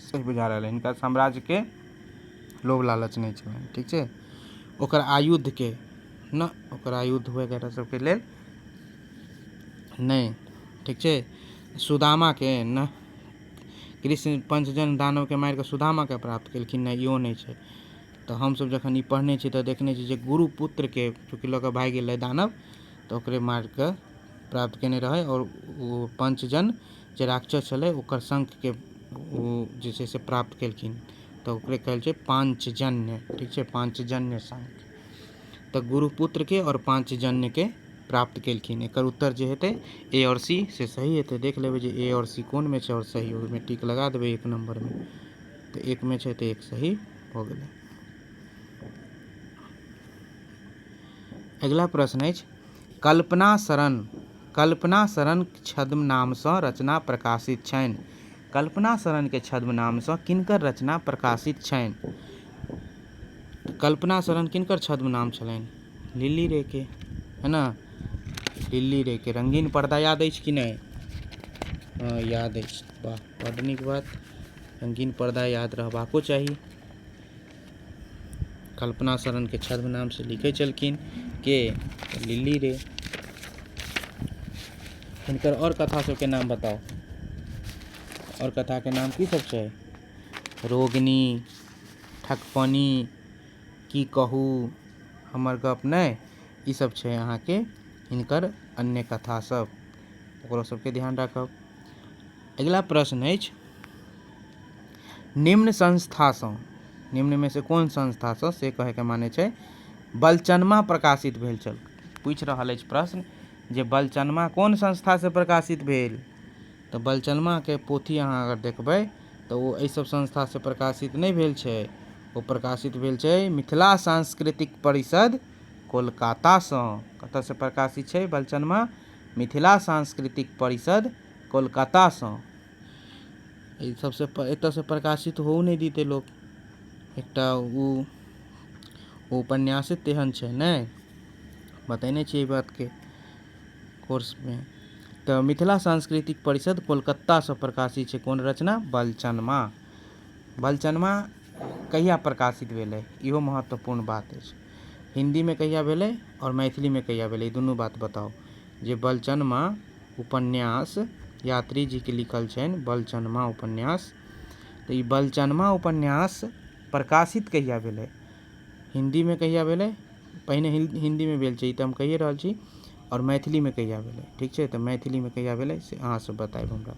सही बुझा रहल है। हिनका साम्राज्यके लोभ लालच नहि छलनि, ठीक छै? ओकर आयुधके न, ओकर आयुध वगैरह सबके लेल नहि, ठीक छै? सुदामाके न, कृष्ण पंचजन दानवके मारि कऽ सुदामाके प्राप्त केलखिन, नहि, इहो नहि छै। तऽ हमसब जखन ई पढ़ने छी तऽ देखने छी जे गुरुपुत्रके चूँकि लऽ कऽ भागि गेल रहै दानव, तऽ ओकरे मारि कऽ प्राप्त केने रहै, आओर ओ पंचजन जे राक्षस छलै ओकर शंखके ओ जे छै से प्राप्त केलखिन, तऽ ओकरे कहल छै पांचजन्य, ठीक छै, पांचजन्य शंख। तऽ गुरुपुत्रके आओर पांचजन्यके प्राप्त केलखिन। एकर उत्तर जे हेतै ए आओर सी से सही हेतै। देख लेबै जे ए आओर सी कोनमे छै आओर सही, ओहिमे टिक लगा देबै एक नम्बरमे। तऽ एकमे छै तऽ एक सही भऽ गेलै। अगिला प्रश्न अछि, कल्पना शरण, कल्पना शरण छद्म नामसँ रचना प्रकाशित छनि। कल्पना शरणके छद्म नामसँ किनकर रचना प्रकाशित छनि? कल्पना शरण किनकर छद्म नाम छलनि? लिली रे के, है ने? लिली रे के। रंगीन पर्दा याद अछि कि नहि? हँ याद अछि, वाह बड्ड नीक बात। रंगीन पर्दा याद रहबाको चाही। कल्पना शरणके छद्म नामसँ लिखै छलखिन के? लिली रे। हिनकर आओर कथा सबके नाम बताउ। आओर कथाके नाम की सब छै? रोगिणी, ठकपनी, की कहू, हमर गप नहि, ई सब छै अहाँके हिनकर अन्य कथा सब, ओकरो सबके ध्यान राखब। अगिला प्रश्न अछि, निम्न संस्थासँ, निम्नमे से कोन संस्थासँ से कहैके माने छै बलचनमा प्रकाशित भेल छल। पूछि रहल अछि प्रश्न जे बलचनमा कोन संस्थासँ प्रकाशित भेल? तऽ बलचनमाके पोथी अहाँ अगर देखबै तऽ ओ एहि सब संस्थासँ प्रकाशित नहि भेल छै, ओ प्रकाशित भेल छै मिथिला सांस्कृतिक परिषद कोलकातासँ। कतऽसँ प्रकाशित छै बलचनमा? मिथिला सांस्कृतिक परिषद कोलकातासँ। एहि सबसँ एतऽसँ प्रकाशित होउ नहि दितै लोक। एकटा ओ उपन्यासे तेहन छै ने, बतेने छी एहि बातके कोर्समे। तऽ मिथिला सांस्कृतिक परिषद कोलकातासँ प्रकाशित छै कोन रचना? बलचनमा। बलचनमा कहिया प्रकाशित भेलै? इहो महत्वपूर्ण बात अछि। हिन्दीमे कहिया भेलै आओर मैथिलीमे कहिया भेलै, ई दुनू बात बताउ। जे बलचनमा उपन्यास यात्री जीके लिखल छनि बलचनमा उपन्यास, तऽ ई बलचनमा उपन्यास प्रकाशित कहिया भेलै? हिन्दीमे कहिया भेलै? पहिने हिन्दीमे भेल छै ई तऽ हम कहिए रहल छी, आओर मैथिलीमे कहिया भेलै? ठीक छै, तऽ मैथिलीमे कहिया भेलै से अहाँ सब बतायब हमरा।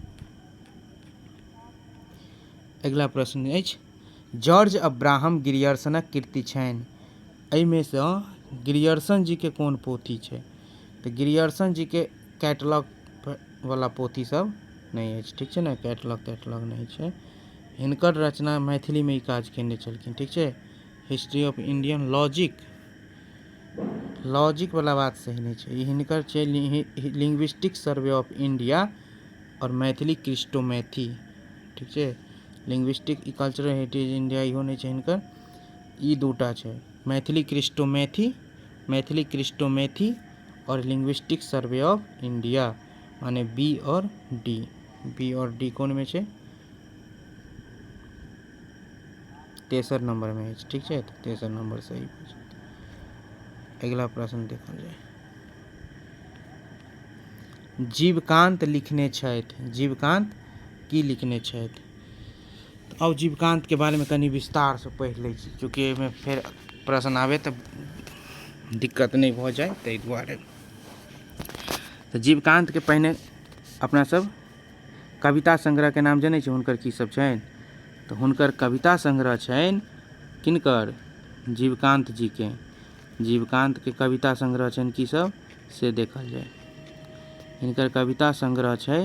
अगिला प्रश्न अछि, जॉर्ज अब्राहम ग्रियर्सनक कृति छनि। एहिमे सँ ग्रियर्सन जीके कोन पोथी छै? तऽ ग्रियर्सन जीके कैटलॉग वला पोथी सब नहि अछि, ठीक छै ने? कैटलॉग तैटलॉग नहि छै। हिनकर रचना मैथिलीमे ई काज केने छलखिन, ठीक छै? History of Indian logic, logic वला बात सही नहि छै। ई हिनकर छै लिंग्विस्टिक सर्वे ऑफ इंडिया आओर मैथिली क्रिस्टोमैथी, ठीक छै? लिंग्विस्टिक कल्चरल हेरिटेज इंडिया इहो नहि छै हिनकर। ई दूटा छै, मैथिली क्रिस्टोमैथी, मैथिली क्रिस्टोमैथी आओर लिंग्विस्टिक सर्वे ऑफ इंडिया, माने बी और डी। बी और डी कोनमे छै? तेसर नंबरमे अछि, ठीक छै? तऽ तेसर नंबर सही भऽ जेतै। अगिला प्रश्न देखल जाय। जीवकांत लिखने छथि। जीवकांत की लिखने छथि? आउ जीवकांतके बारेमे कनि विस्तारसँ पढ़ि लै छी, चूँकि एहिमे फेर प्रश्न आबै तऽ दिक्कत नहि भऽ जाय, ताहि दुआरे। तऽ जीवकांतके पहिने अपना सब कविता संग्रहके नाम जनै छी हुनकर की सब छनि? तऽ हुनकर कविता संग्रह छनि, किनकर? जीवकांत जीके। जीवकांतके कविता संग्रह छनि की सब से देखल जाय। हिनकर कविता संग्रह छै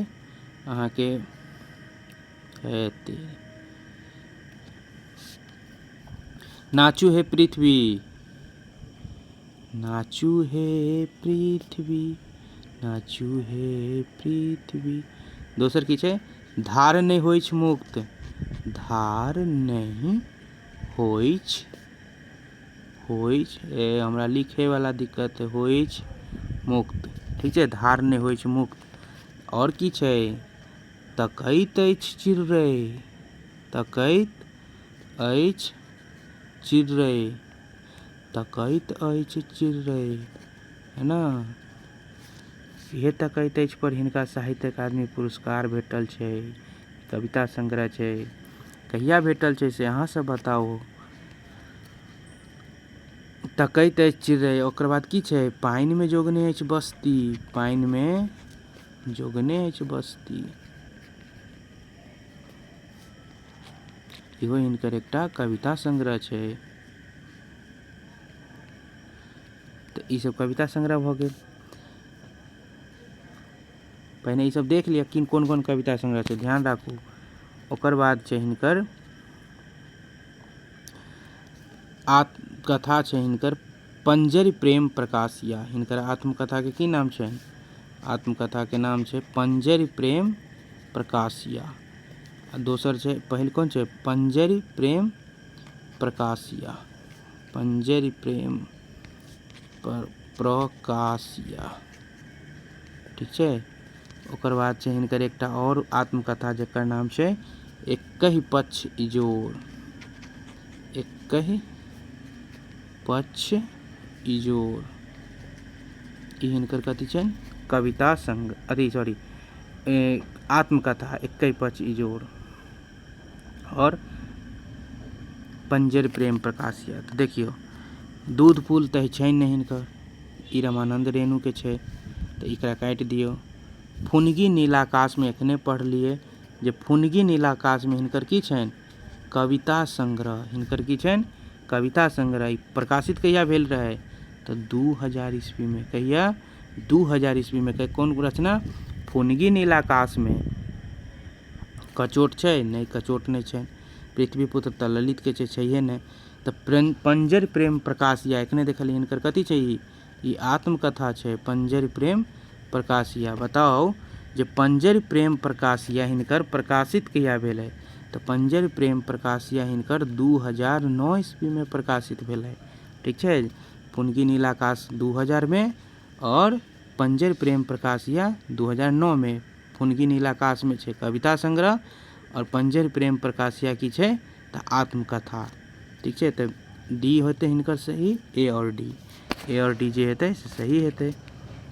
अहाँके हेतै नाचू हे पृथ्वी, नाचू हे पृथ्वी, नाचू हे पृथ्वी। दोसर की छै? धार नहि होइछ मुक्त, धार नहि होइछ, होइछ, ए हमरा लिखैवला दिक्कत, होइछ मुक्त, ठीक छै? धार नहि होइछ मुक्त। आओर की छै? तकैत अछि चिड़ै, तकैत अछि चिड़ै, तकैत अछि चिड़ै, है ने? इहे तकैत अछि पर हिनका साहित्य अकादमी पुरस्कार भेटल छै। कविता संग्रह छै। कहिया भेटल छै से अहाँ सब बताउ। तकैत अछि चिड़ै। ओकर बाद की छै? पानिमे जोगने अछि बस्ती, पानिमे जोगने अछि बस्ती। इहो हिनकर एकटा कविता संग्रह छै। तऽ ई सब कविता संग्रह भऽ गेल। पहिने ई सब देख लिअ कि कोन कोन कविता संग्रह छै, ध्यान राखू। ओकर बाद छै हिनकर आत्मकथा छै हिनकर पंजरि प्रेम प्रकाशिया। हिनकर आत्मकथाके की नाम छै? आत्मकथाके नाम छै पंजरि प्रेम प्रकाशिया। आ दोसर छै, पहिल कोन छै? पंजरि प्रेम प्रकाशिया, पंजरि प्रेम प्रकाशिया, ठीक छै? ओकर बाद छै हिनकर एकटा आओर आत्मकथा जकर नाम छै एकहि पक्ष इजोर, एकहि पक्ष इजोर। ई हिनकर कथी छनि? कविता संग अथी सॉरी आत्मकथा एकहि पक्ष इजोर आओर पंजर प्रेम प्रकाशिया। तऽ देखियौ, दूध फूल तऽ छै नहि हिनकर, ई रमानन्द रेणुके छै, तऽ एकरा काटि दियौ। फुनगी नीलाकाशमे एखने पढ़लियै जे फुनगी नीलाकाशमे हिनकर की छनि? कविता संग्रह। हिनकर की छनि? कविता संग्रह। ई प्रकाशित कहिया भेल रहै? तऽ 2000 ईस्वीमे। कहिया? 2000 ईस्वीमे। कोन रचना? फुनगी नीलाकाशमे। कचोट छै नहि? कचोट नहि छै। पृथ्वीपुत्र तऽ ललितके छै, छैहे नहि। तऽ प्रेम पंजर प्रेम प्रकाश या एखने देखलियै हिनकर कथी छै? ई आत्मकथा छै पंजर प्रेम प्रकाशिया। बताउ जे पंजर प्रेम प्रकाशिया हिनकर प्रकाशित कहिया भेलै? तऽ पंजर प्रेम प्रकाशिया हिनकर 2009 ईस्वीमे प्रकाशित भेलै, ठीक छै? फुनगी नीलाकाश 2000मे आओर पंजर प्रेम प्रकाशिया 2009मे। फुनगी नीलाकाशमे छै कविता संग्रह आओर पंजर प्रेम प्रकाशिया की छै? तऽ आत्मकथा, ठीक छै? तऽ डी होतै हिनकर सही, ए आओर डी, ए आओर डी जे हेतै से सही हेतै।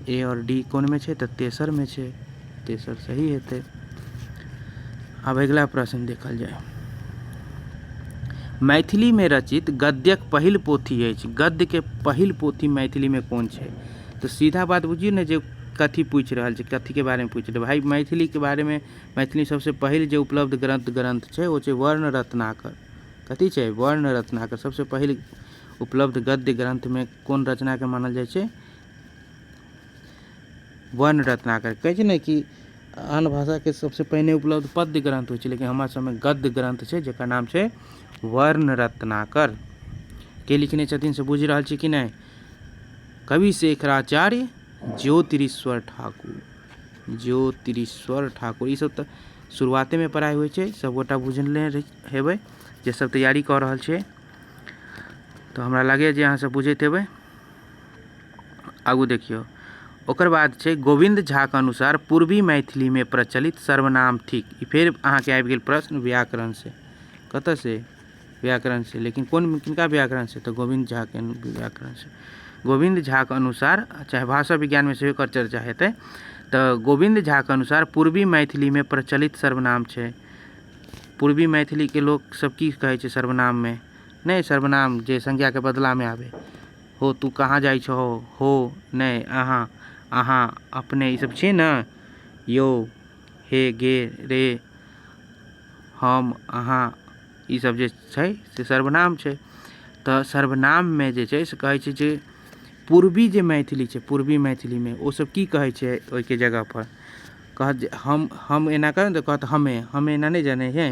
ए आओर डी कोनमे छै? तऽ तेसरमे छै, तेसर सही हेतै। आब अगिला प्रश्न देखल जाय। मैथिलीमे रचित गद्यक पहिल पोथी अछि। गद्यके पहिल पोथी मैथिलीमे कोन छै? तऽ सीधा बात बुझियौ ने जे कथी पूछि रहल छै, कथीके बारेमे पूछि रहल? भाइ, मैथिलीके बारेमे। मैथिली सबसँ पहिल जे उपलब्ध ग्रन्थ ग्रन्थ छै, ओ छै वर्णरत्नाकर। कथी छै? वर्णरत्नाकर। सबसँ पहिल उपलब्ध गद्य ग्रन्थमे कोन रचनाके मानल जाइ छै? वर्णरत्नाकर। कहै छै ने कि आन भाषाके सबसँ पहिने उपलब्ध पद्य ग्रन्थ होइ छै, लेकिन हमरा सबमे गद्य ग्रन्थ छै, जकर नाम छै वर्णरत्नाकर। के लिखने छथिन से बुझि रहल छी कि नहि? कवि शेखराचार्य ज्योतिरीश्वर ठाकुर। ज्योतिरीश्वर ठाकुर। ईसब तऽ शुरुआतेमे पढ़ाइ होइ छै, सबगोटा बुझने हेबै जे सब तैयारी कऽ रहल छियै। तऽ हमरा लागैए जे अहाँ सब बुझैत हेबै। आगू देखियौ, ओकर बाद छै गोविन्द झाके अनुसार पूर्वी मैथिलीमे प्रचलित सर्वनाम थिक। ई फेर अहाँके आबि गेल प्रश्न व्याकरणसँ। कतऽसँ? व्याकरणसँ। लेकिन कोन, किनका व्याकरणसँ? तऽ गोविन्द झाके व्याकरणसँ। गोविन्द झाके अनुसार, चाहे भाषा विज्ञानमे सेहो एकर चर्चा हेतै। तऽ गोविन्द झाके अनुसार पूर्वी मैथिलीमे प्रचलित सर्वनाम छै। पूर्वी मैथिलीके लोक सब की कहै छै सर्वनाममे? नहि, सर्वनाम जे संज्ञाके बदलामे आबै हो, तू कहाँ जाइ छहो, हो, नहि, अहाँ, अहाँ, अपने, ई सब छै ने, यौ, हे, गे, रे, हम, अहाँ, ई सब जे छै से सर्वनाम छै। तऽ सर्वनाममे जे छै से कहै छै जे पूर्वी जे मैथिली छै, पूर्वी मैथिलीमे ओ सब की कहै छै ओहिके जगहपर? कहत जे हम एना करब तऽ कहत हमे। हम एना नहि जनै है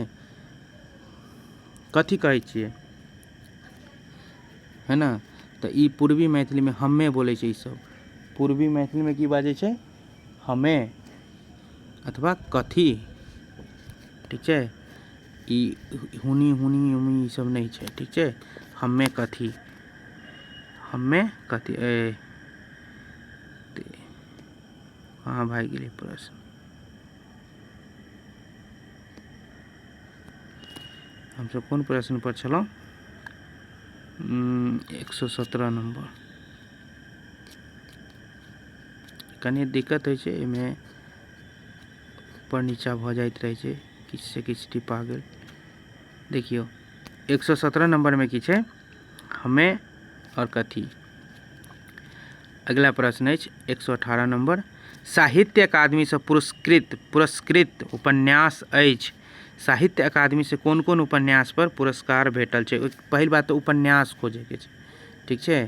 कथी कहै छियै, है ने? तऽ ई पूर्वी मैथिलीमे हमे बोलै छै। ईसब पूर्वी मैथिलीमे की बाजै छै? हमे अथवा कथी। ठीक छै? ई हुनी हुनी उनी ई सब नहि छै। ठीक छै? हमे कथी, हमे कथी। ए कहाँ भागि गेलै प्रश्न? हमसब कोन प्रश्न पर छलहुँ? 117 नम्बर। कनि दिक्कत होइ छै एहिमे, ऊपर नीचा भऽ जाइत रहै छै, किछु से किछु टिपा गेल। देखियौ, 117 नम्बरमे की छै? हमे आओर कथी। अगिला प्रश्न अछि 118 नम्बर। साहित्य अकादमीसँ पुरस्कृत पुरस्कृत उपन्यास अछि। साहित्य अकादमीसँ कोन कोन उपन्यास पर पुरस्कार भेटल छै? पहिल बात तऽ उपन्यास खोजैके छै। ठीक छै?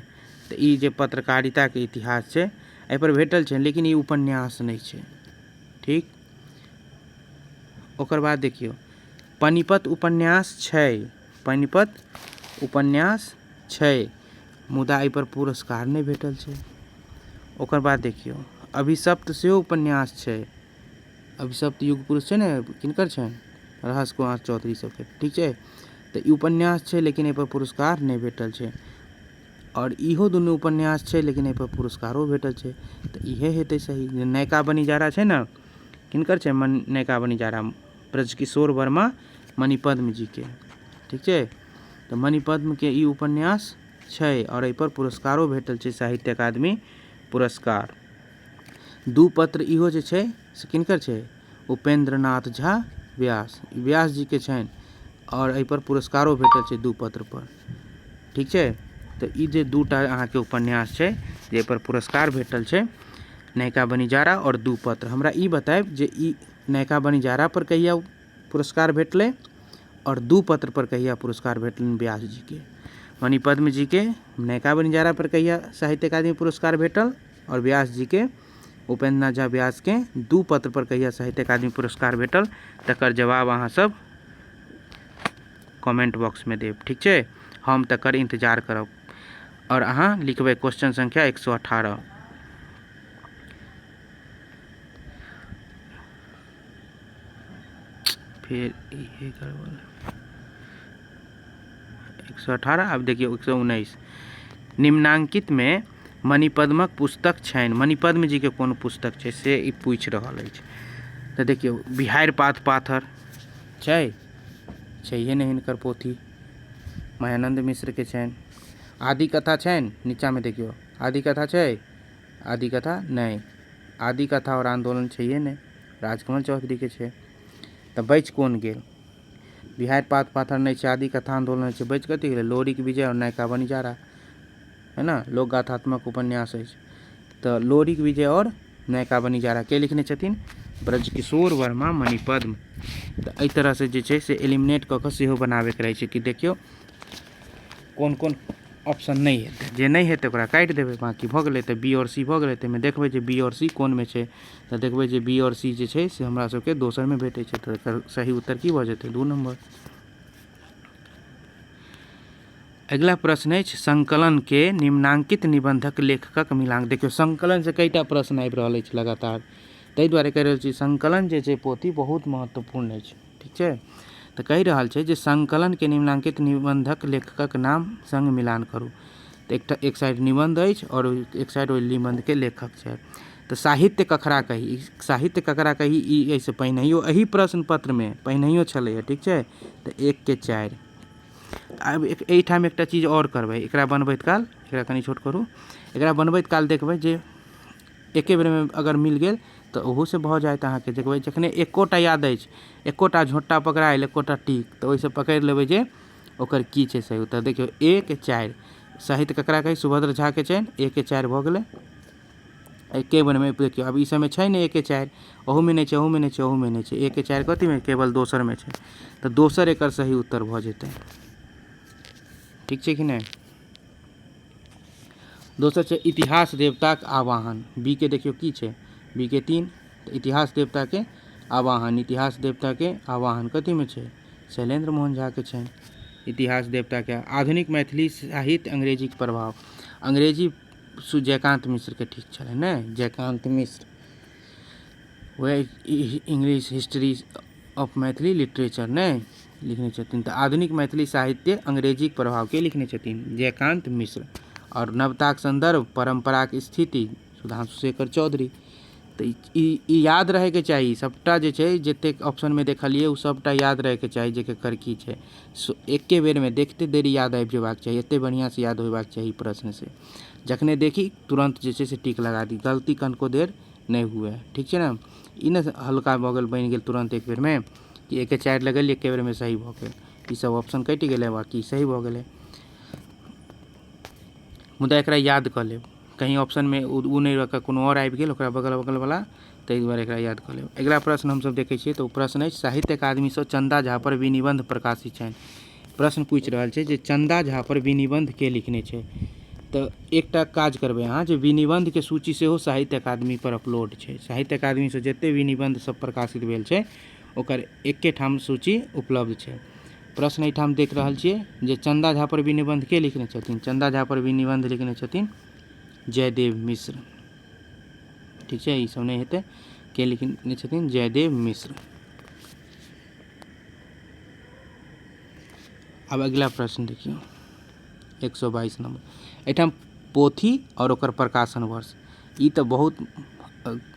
तऽ ई जे पत्रकारिताके इतिहास छै, एहिपर भेटल छै, लेकिन ई उपन्यास नहि छै। ठीक? ओकर बाद देखियौ, पनिपत उपन्यास छै। पनिपत उपन्यास छै, मुदा एहिपर पुरस्कार नहि भेटल छै। ओकर बाद देखियौ, अभिशप्त सेहो उपन्यास छै। अभिशप्त युग पुरुष छै ने, किनकर छनि? रहस्य कुमार चौधरी सबके। ठीक छै? तऽ ई उपन्यास छै, लेकिन एहिपर पुरस्कार नहि भेटल छै। आओर इहो दुनू उपन्यास छै, लेकिन एहिपर पुरस्कारो भेटल छै। तऽ इहे हेतै सही। जे नयका बनिजारा छै ने, किनकर छै नयका बनिजारा? ब्रजकिशोर वर्मा मणिपद्म जीके। ठीक छै? तऽ मणिपद्मके ई उपन्यास छै आओर एहिपर पुरस्कारो भेटल छै, साहित्य अकादमी पुरस्कार। दू पत्र इहो जे छै से किनकर छै? उपेन्द्र नाथ झा व्यास, व्यास जीके छनि आओर एहिपर पुरस्कारो भेटल छै दू पत्रपर। ठीक छै? तऽ ई जे दूटा अहाँके उपन्यास छै जाहिपर पुरस्कार भेटल छै, नयका बनिजारा आओर दू पत्र, हमरा ई बतायब जे ई नयका बनिजारा पर कहिया पुरस्कार भेटलै आओर दू पत्र पर कहिया पुरस्कार भेटलनि व्यास जीके? मणिपद्म जीके नयका बनिजारा पर कहिया साहित्य अकादमी पुरस्कार भेटल आओर व्यास जीके, उपेन्द्र नाथ झा व्यासके दू पत्र पर कहिया साहित्य अकादमी पुरस्कार भेटल? तकर जवाब अहाँ सब कमेंट बॉक्समे देब। ठीक छै? हम तकर इंतजार करब आओर अहाँ लिखबै क्वेश्चन संख्या 118। फेर इहे गड़बड़। 118। आब देखियौ 119। निम्नांकितमे मणिपद्मक पुस्तक छनि। मणिपद्म जीके कोन पुस्तक छै से ई पूछि रहल अछि। तऽ देखियौ, बिहाड़ि पात पाथर छै? छैहे नहि हिनकर पोथी। मायानन्द मिश्रके छनि। आदि कथा छनि? नीचाँमे देखियौ, आदि कथा छै? आदि कथा नहि। आदि कथा आओर आन्दोलन छैहे नहि, राजकमल चौधरीके छै। तऽ बचि कोन गेल? बिहाड़ि पात पाथर नहि छै, आदि कथा आन्दोलन छै, बचि कथी गेलै? लोरिक विजय आओर नयका बनिजारा, है ने? लोक गाथात्मक उपन्यास अछि। तऽ लोरिक विजय आओर नयका बनिजारा के लिखने छथिन? ब्रजकिशोर वर्मा मणिपद्म। तऽ एहि तरहसँ जे छै से एलिमिनेट कऽ कऽ सेहो बनाबैके रहै छै कि देखियौ कोन कोन ऑप्शन नहि हेतै, जे नहि हेतै ओकरा काटि देबै, बाँकी भऽ गेलै। तऽ बी आओर सी भऽ गेलै। ताहिमे देखबै जे बी आओर सी कोनमे छै, तऽ देखबै जे बी आओर सी जे छै से हमरा सबके दोसरमे भेटै छै। तऽ एकर सही उत्तर की भऽ जेतै? 2 नम्बर। अगिला प्रश्न अछि संकलनके निम्नांकित निबंधक लेखकक मिलान। देखियौ संकलनसँ कईटा प्रश्न आबि रहल अछि लगातार, ताहि दुआरे कहि रहल छी संकलन जे छै पोथी बहुत महत्वपूर्ण अछि। ठीक छै, तऽ कहि रहल छै जे संकलनके निम्नांकित निबंधक लेखकक नाम सङ्ग मिलान करू। तऽ एकटा एक साइड निबंध अछि आओर एक साइड ओहि निबंधके लेखक छै। तऽ साहित्य ककरा कही, साहित्य ककरा कही, ई एहिसँ पहिनहियो एहि प्रश्न पत्रमे पहिनहियो छलैए। ठीक छै, तऽ 1 के 4। आब एहिठाम एकटा चीज आओर करबै, एकरा बनबैत काल एकरा कनि छोट करू, एकरा बनबैत काल देखबै जे एके बेरमे अगर मिल गेल तऽ ओहूसँ भऽ जायत अहाँके। देखबै जखने एकोटा याद अछि, एकोटा झोँटा पकड़ायल, एकोटा टीक, तऽ ओहिसँ पकड़ि लेबै जे ओकर की छै सही उत्तर। देखियौ 1 4 साहित्य ककरा कहै, सुभद्र झाके छनि, 1 के 4 भऽ गेलै एके बेरमे। देखियौ आब ई सबमे छै ने 1 के 4, ओहूमे नहि छै, ओहूमे नहि छै, ओहूमे नहि छै। 1 के 4 कथीमे? केवल दोसरमे छै। तऽ दोसर एकर सही उत्तर भऽ जेतै। ठीक छै कि नहि? दोसर छै इतिहास देवताक आवाहन। बी के देखियौ की छै, बी के 3। तऽ इतिहास देवताके आवाहन, इतिहास देवताके आवाहन कथीमे छै? शैलेन्द्र मोहन झाके छनि इतिहास देवताके। आधुनिक मैथिली साहित्य अंग्रेजीके प्रभाव, अंग्रेजी जयकान्त मिश्रके ठीक छलै ने, जयकान्त मिश्र वएह English history of Maithili literature ने लिखने छथिन। तऽ आधुनिक मैथिली साहित्य अंग्रेजीक प्रभावके लिखने छथिन जयकान्त मिश्र। आओर नवताक सन्दर्भ परम्पराक स्थिति सुधांशु शेखर चौधरी। तऽ ई याद रहैके चाही सबटा जे छै, जतेक ऑप्शनमे देखलियै ओ सबटा याद रहैके चाही जे केकर की छै। एके बेरमे देखते देरी याद आबि जेबाक चाही, एते बढ़िआँसँ याद होयबाक चाही प्रश्न से जखने देखी तुरन्त जे छै से टिक लगा दी, गलती कनिको देर नहि हुए। ठीक छै ने? ई ने हल्का भऽ गेल, बनि गेल तुरन्त एक बेरमे कि 1 के 4 लगेलियै एके बेरमे सही भऽ गेल। ई सब ऑप्शन कटि गेलै, बाँकी सही भऽ गेलै। मुदा एकरा याद कऽ लेब, कहीं ऑप्शनमे ओ नहि रह कऽ कोनो आओर आबि गेल ओकरा बगल बगलवला, ताहि दुआरे एकरा याद कऽ लेब। अगिला प्रश्न हमसब देखै छियै तऽ ओ प्रश्न अछि साहित्य अकादमीसँ चन्दा झा पर विनिबन्ध प्रकाशित छनि। प्रश्न पूछि रहल छै जे चन्दा झा पर विनिबन्ध के लिखने छै। तऽ एकटा काज करबै अहाँ जे विनिबन्धके सूची सेहो साहित्य अकादमी पर अपलोड छै। साहित्य अकादमीसँ जते विनिबन्ध सब प्रकाशित भेल छै ओकर एकेठाम सूची उपलब्ध छै। प्रश्न एहिठाम देख रहल छियै जे चन्दा झा पर विनिबन्ध के लिखने छथिन। चन्दा झा पर विनिबन्ध लिखने छथिन जयदेव मिश्र। ठीक छै, ई सब नहि हेतै। के लिखने छथिन? जयदेव मिश्र। आब अगिला प्रश्न देखियौ 122 नम्बर। एहिठाम पोथी आओर ओकर प्रकाशन वर्ष, ई तऽ बहुत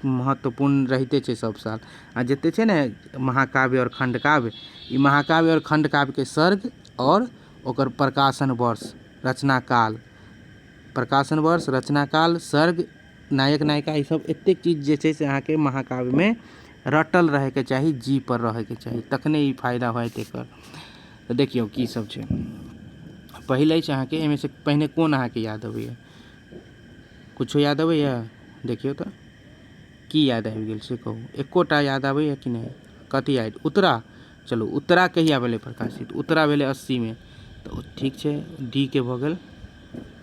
महत्वपूर्ण रहिते छै सब साल। आ जते छै ने महाकाव्य आओर खण्डकाव्य, ई महाकाव्य आओर खण्डकाव्यके सर्ग आओर ओकर प्रकाशन वर्ष, रचनाकाल, प्रकाशन वर्ष, रचनाकाल, सर्ग, नायक नायिका, ई सब एतेक चीज जे छै से अहाँके महाकाव्यमे रटल रहैके चाही, जी पर रहैके चाही, तखने ई फायदा होयत एकर। तऽ देखियौ की सब छै। पहिल अछि अहाँके, एहिमे से पहिने कोन अहाँके याद अबैया? कुछो याद अबैया? देखियौ तऽ की याद आबि गेल से कहू, एकोटा याद आबैया कि नहि? कथी आयल? उत्तरा। चलू उत्तरा कहिया भेलै प्रकाशित? उत्तरा भेलै 80मे। तऽ ठीक छै, डी के भऽ गेल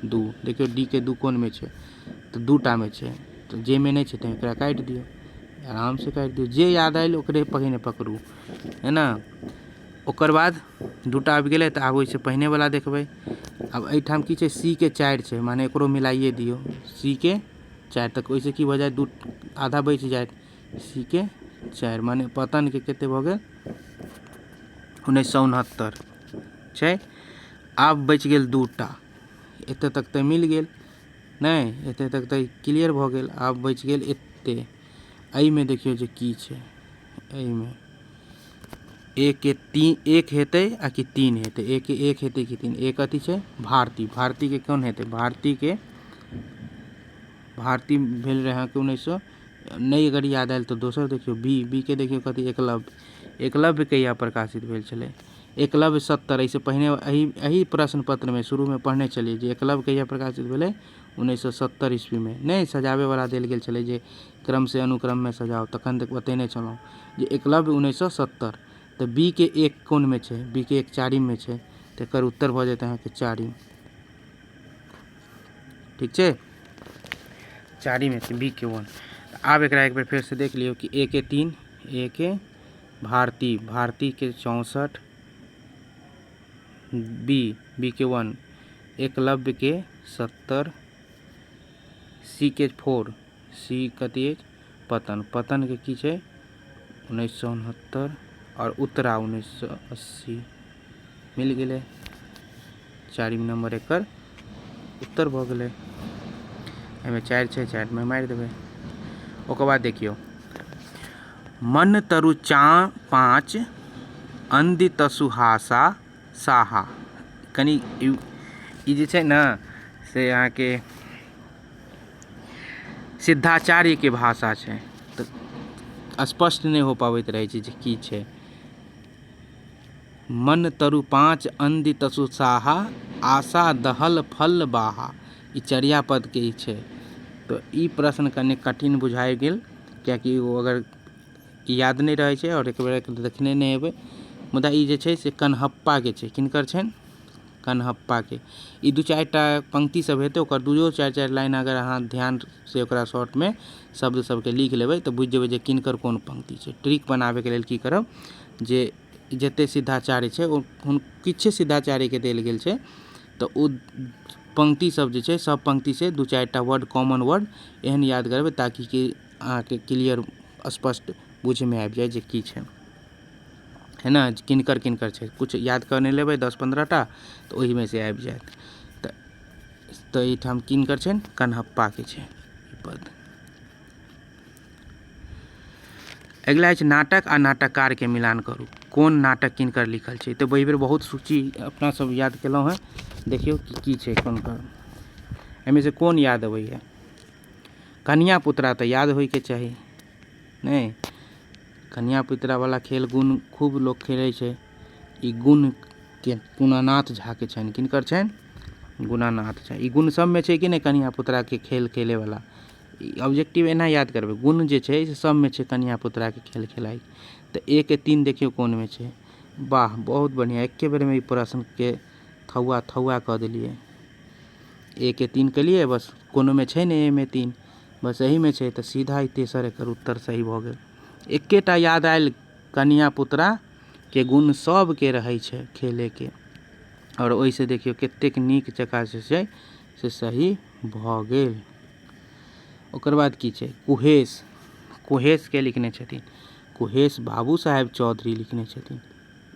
2। देखियौ डी के 2 कोनमे छै? तऽ 2टामे छै। तऽ जाहिमे नहि छै ताहिमे एकरा काटि दियौ, आरामसँ काटि दियौ। जे याद आयल ओकरे पहिने पकड़ू, है ने? ओकर बाद 2टा आबि गेलै, तऽ आब ओहिसँ पहिनेवला देखबै। आब एहिठाम की छै? सी के 4 छै, माने एकरो मिलाइए दियौ, सी के 4। तऽ ओहिसँ की भऽ जायत? 2 आधा बचि जायत। सी के 4 माने पतनके कतेक भऽ गेल? 1969 छै। आब बचि गेल 2टा। एतेक तक तऽ मिल गेल नहि, एतेक तक तऽ क्लियर भऽ गेल। आब बचि गेल एतेक। एहिमे देखियौ जे की छै। एहिमे 1 के 3, 1 हेतै आ कि 3 हेतै? 1 के 1 हेतै कि 3? 1 अथी छै भारती। भारतीके कोन हेतै? भारतीके भारती भेल रहै अहाँके 1900 नहि। अगर याद आयल तऽ दोसर देखियौ बी। बी के देखियौ कथी? एकलव्य। एकलव्य कहिया प्रकाशित भेल छलै? एकलव्य 70। एहिसँ पहिने एहि प्रश्न पत्रमे शुरूमे पढ़ने छलियै जे एकलव्य कहिया प्रकाशित भेलै? 1970 ईस्वीमे नहि सजाबैवला देल गेल छलै जे क्रमसँ अनुक्रममे सजाउ, तखन तऽ बतेने छलहुँ जे एकलव्य 1970। तऽ बी के एक कोनमे छै? बी के एक चारिममे छै, तऽ एकर उत्तर भऽ जेतै अहाँके चारिम। ठीक छै, चारिम हेतै बी के वन। आब एकरा एक बेर फेरसँ देख लियौ कि ए के 3, ए के भारती, भारती के 64, बी, बी के 1, एकलव्य के 70, सी के 4, सी कथी अछि? पतन। पतनके की छै? 1969 आओर उत्तरा 1980। मिल गेलै, चारिम नम्बर एकर उत्तर भऽ गेलै। एहिमे 4 छै, 4मे मारि देबै। ओकर बाद देखियौ, मन तरु चा 5 अन्धि तसुहासा साहा। कनि ई जे छै ने से अहाँके सिद्धाचार्यके भाषा छै, तऽ स्पष्ट नहि हो पाबैत रहै छै जे की छै। मन तरु 5 अन्धि तसु साहा आशा दहल फल बाहा। ई चर्यापदके ई छै। तऽ ई प्रश्न कनि कठिन बुझाइ गेल, किएकि ओ अगर याद नहि रहै छै आओर एक बेर देखने नहि हेबै। मुदा ई जे छै से कन्हप्पाके छै। किनकर छनि? कन्हप्पाके। ई दू चारिटा पंक्ति सब हेतै, ओकर दूओ चारि चारि लाइन अगर अहाँ ध्यानसँ ओकरा शॉर्टमे शब्द सबके लिख लेबै तऽ बुझि जेबै जे किनकर कोन पंक्ति छै। ट्रिक बनाबैके लेल की करब जे जते सिद्धाचार्य छै ओ किछु सिद्धाचार्यके देल गेल छै, तऽ ओ पंक्ति सब जे छै सब पंक्तिसँ दू चारिटा वर्ड, कॉमन वर्ड एहन याद करबै ताकि कि अहाँके क्लियर स्पष्ट बुझैमे आबि जाय जे की छै, है ने, किनकर किनकर छै। किछु याद कऽ लेबै 10-15 टा तऽ ओहिमे से आबि जायत। तऽ एहिठाम किनकर छनि? कन्हप्पाके छै ई पद। अगिला अछि नाटक आ नाटककारके मिलान करू। कोन नाटक किनकर लिखल छै? तऽ एहि बेर बहुत सूची अपना सब याद केलहुँ हेँ। देखियौ कि की छै, कोनकर एहिमे से कोन याद अबैए। कनिया पुतरा तऽ याद होइके चाही नहि? कनिया पुतरावला खेल गुण खूब लोक खेलै छै। ई गुणके गुणानाथ झाके छनि। किनकर छनि? गुणानाथ झा। ई गुण सबमे छै कि नहि कनिया पुतराके खेल खेलैवला? ई ऑब्जेक्टिव एना याद करबै, गुण जे छै से सबमे छै कनिया पुतराके खेल खेलाइ। तऽ ए के 3 देखियौ कोनमे छै। वाह, बहुत बढ़िआँ, एके बेरमे ई प्रश्नके थौआ थौआ कऽ देलियै। ए के 3 केलियै, बस कोनोमे छै नहि ए मे 3, बस एहीमे छै, तऽ सीधा ई तेसर एकर उत्तर सही भऽ गेल। एकेटा याद आयल, कनिया पुतराके गुण सबके रहै छै खेलैके, आओर ओहिसँ देखियौ कतेक नीक जकाँ जे छै से सही भऽ गेल। ओकर बाद की छै? कुहेस। कुहेसके लिखने छथिन? कुहेस बाबू साहेब चौधरी लिखने छथिन।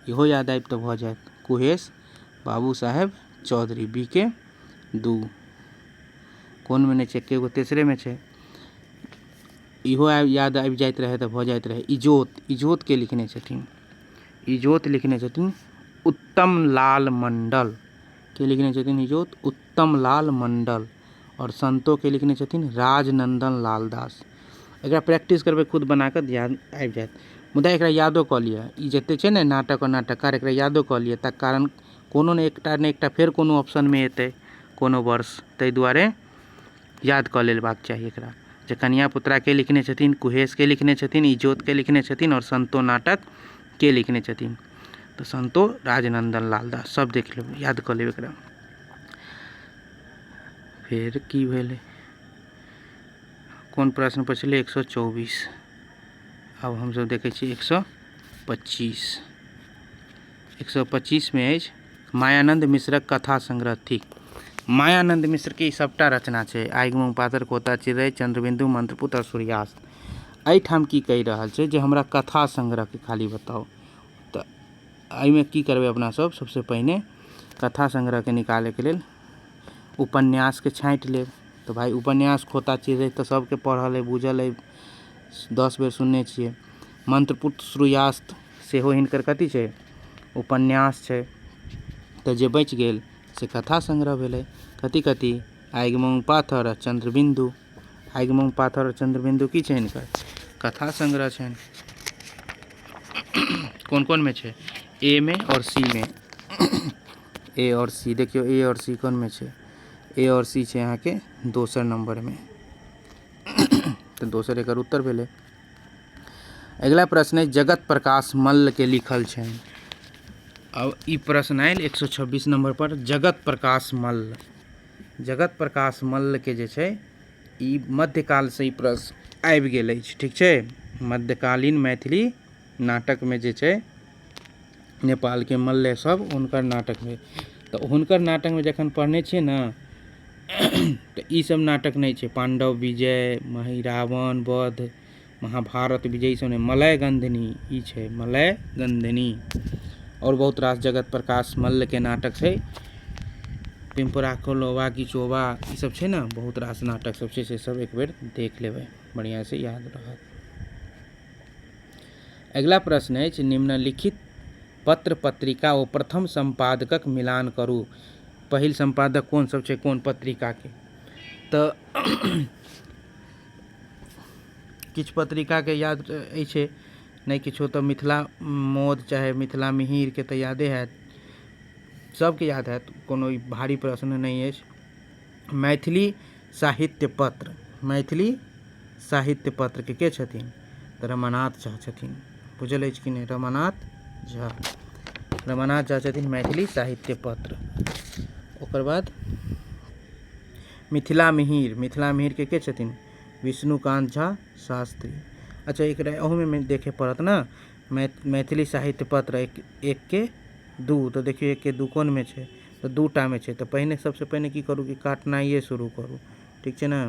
इहो याद आबि तऽ भऽ जायत। कुहेस बाबू साहेब चौधरी, बी के 2। कोनमे नहि छै? एके गो तेसरेमे छै। इहो याद आबि जाइत रहै तऽ भऽ जाइत रहै। इजोत। इजोतके लिखने छथिन? इजोत लिखने छथिन उत्तम लाल मंडल। के लिखने छथिन इजोत? उत्तम लाल मंडल। आओर संतोके लिखने छथिन राजनंदन लाल दास। एकरा प्रैक्टिस करबै खुद बनाकऽ, ध्यान आबि जायत। मुदा एकरा यादो कऽ लिअ, ई जते छै ने नाटक आओर नाटककार, एकरा यादो कऽ लिअ, तक कारण कोनो ने एकटा ने एकटा फेर कोनो ऑप्शनमे एतै कोनो वर्ष, ताहि दुआरे याद कऽ लेबाक चाही एकरा। जे कनिया पुतराके लिखने छथिन, कुहेसके लिखने छथिन, इजोतके लिखने छथिन, आओर संतो नाटक के लिखने छथिन? तऽ संतो राजनंदन लाल दास। सब देख लेबै, याद कऽ लेबै एकरा। फेर की भेलै? कोन प्रश्न पछलै? 124। आब हमसब देखै छी 125। 125मे अछि मायानन्द मिश्रक कथा संग्रह थिक। मायानन्द मिश्रके ई सबटा रचना छै, आगि मूँग पाथर, खोता चिड़ै, चंद्रबिंदु, मंत्रपुत्र आओर सूर्यास्त। एहिठाम की कहि रहल छै जे हमरा कथा संग्रहके खाली बताउ। तऽ एहिमे की करबै अपना सब? सबसँ पहिने कथा संग्रहके निकालैके लेल उपन्यासके छाँटि लेब। तऽ भाइ उपन्यास खोता चिड़ै तऽ सबके पढ़ल अइ, बुझल अइ, 10 बेर सुनने छियै। मंत्रपुत्र सूर्यास्त सेहो हिनकर कथी छै? उपन्यास छै। तऽ जे बचि गेल से कथा संग्रह भेलै। कथी कथी? आगि मूँग पाथर आ चंद्रबिंदु। आगि मूँग पाथर आओर चंद्रबिंदु की छै? हिनकर कथा संग्रह छनि। कोन कोनमे छै? ए मे आओर सी मे। ए आओर सी देखियौ, ए आओर सी कोनमे छै? ए आओर सी छै अहाँके दोसर नम्बरमे। तऽ दोसर एकर उत्तर भेलै। अगिला प्रश्न अछि जगत प्रकाश मल्लके लिखल छनि। अब ई प्रश्न आयल 126 नम्बर पर, जगत प्रकाश मल्ल। जगत प्रकाश मल्लके जे छै ई मध्यकालसँ ई प्रश्न आबि गेल अछि। ठीक छै, मध्यकालीन मैथिली नाटकमे जे छै नेपालके मल्ल सब हुनकर नाटकमे, तऽ हुनकर नाटकमे जखन पढ़ने छियै ने तऽ ई सब नाटक नहि छै। पाण्डव विजय, महिरावण वध, महाभारत विजय, ई सब नहि। मलय गंधिनी ई छै, मलय गंधिनी। आओर बहुत रास जगत प्रकाश मल्लके नाटक छै, पिम्परा कोलोबा किचोबा, ई सब छै ने, बहुत रास नाटक सब छै, से सब एक बेर देख लेबै, बढ़िआँसँ याद रहत। अगिला प्रश्न अछि निम्नलिखित पत्र पत्रिका ओ प्रथम सम्पादकक मिलान करू। पहिल सम्पादक कोन सब छै कोन पत्रिकाके? तऽ किछु पत्रिकाके याद अछि, नहि किछो तऽ मिथिला मोद चाहे मिथिला मिहिरके तऽ यादे हैत, सबके याद हैत, कोनो ई भारी प्रश्न नहि अछि। मैथिली साहित्य पत्र, मैथिली साहित्य पत्रके के छथिन? तऽ रमानाथ झा छथिन। बुझल अछि कि नहि? रमानाथ झा, रमानाथ झा छथिन मैथिली साहित्य पत्र। ओकर बाद मिथिला मिहिर, मिथिला मिहिरके के छथिन? विष्णुकान्त झा शास्त्री। अच्छा, एकरा अहूमे देखे पड़त ने। मैथिली साहित्य पत्र एक के दू, तऽ देखियौ एक के दू कोनमे छै? तऽ दू टामे छै। तऽ पहिने सबसँ पहिने की करू कि काटनाइए शुरू करू। ठीक छै ने?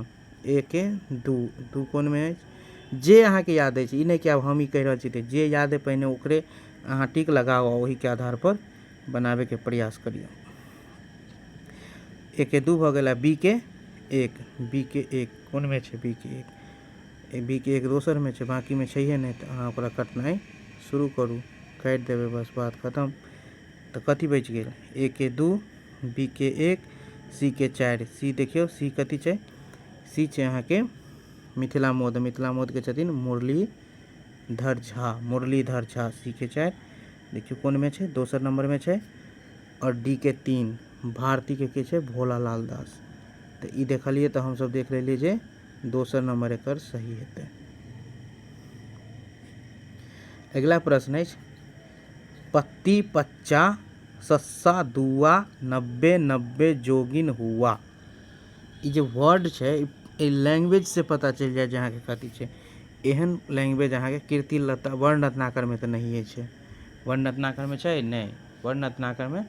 एक के दू, दू कोनमे अछि? जे अहाँके याद अछि, ई नहि कि आब हम ई कहि रहल छी, तऽ जे याद अइ पहिने ओकरे अहाँ टिक लगाउ आ ओहिके आधारपर बनाबैके प्रयास करियौ। ए के दू भऽ गेल आ बी के एक, बी के एक कोनमे छै? बी के एक, बी के एक दोसरमे छै, बाँकीमे छैहे नहि। तऽ अहाँ ओकरा कटनाइ शुरू करू, काटि देबै, बस बात खतम। तऽ कथी बचि गेल? ए के दू, बी के एक, सी के चारि। सी देखियौ, सी कथी छै? सी छै अहाँके मिथिला मोद। मिथिला मोदके छथिन मुरलीधर झा, मुरलीधर झा। सी के चारि देखियौ कोनमे छै? दोसर नम्बरमे छै। आओर डी के तीन, भारतीके के छै? भोला लाल दास। तऽ ई देखलियै तऽ हमसभ देख लेलियै जे दोसर नम्बर एकर सही हेतै। अगिला प्रश्न अछि पत्ती पच्चा सस्सा दुआ 90 90 जोगिन हुआ। ई जे वर्ड छै, एहि लैंग्वेजसँ पता चलि जायत जे अहाँके कथी छै। एहन लैंग्वेज अहाँके कीर्तिलता वर्णरत्नाकरमे तऽ नहिए छै। वर्णरत्नाकरमे छै नहि। वर्णरत्नाकरमे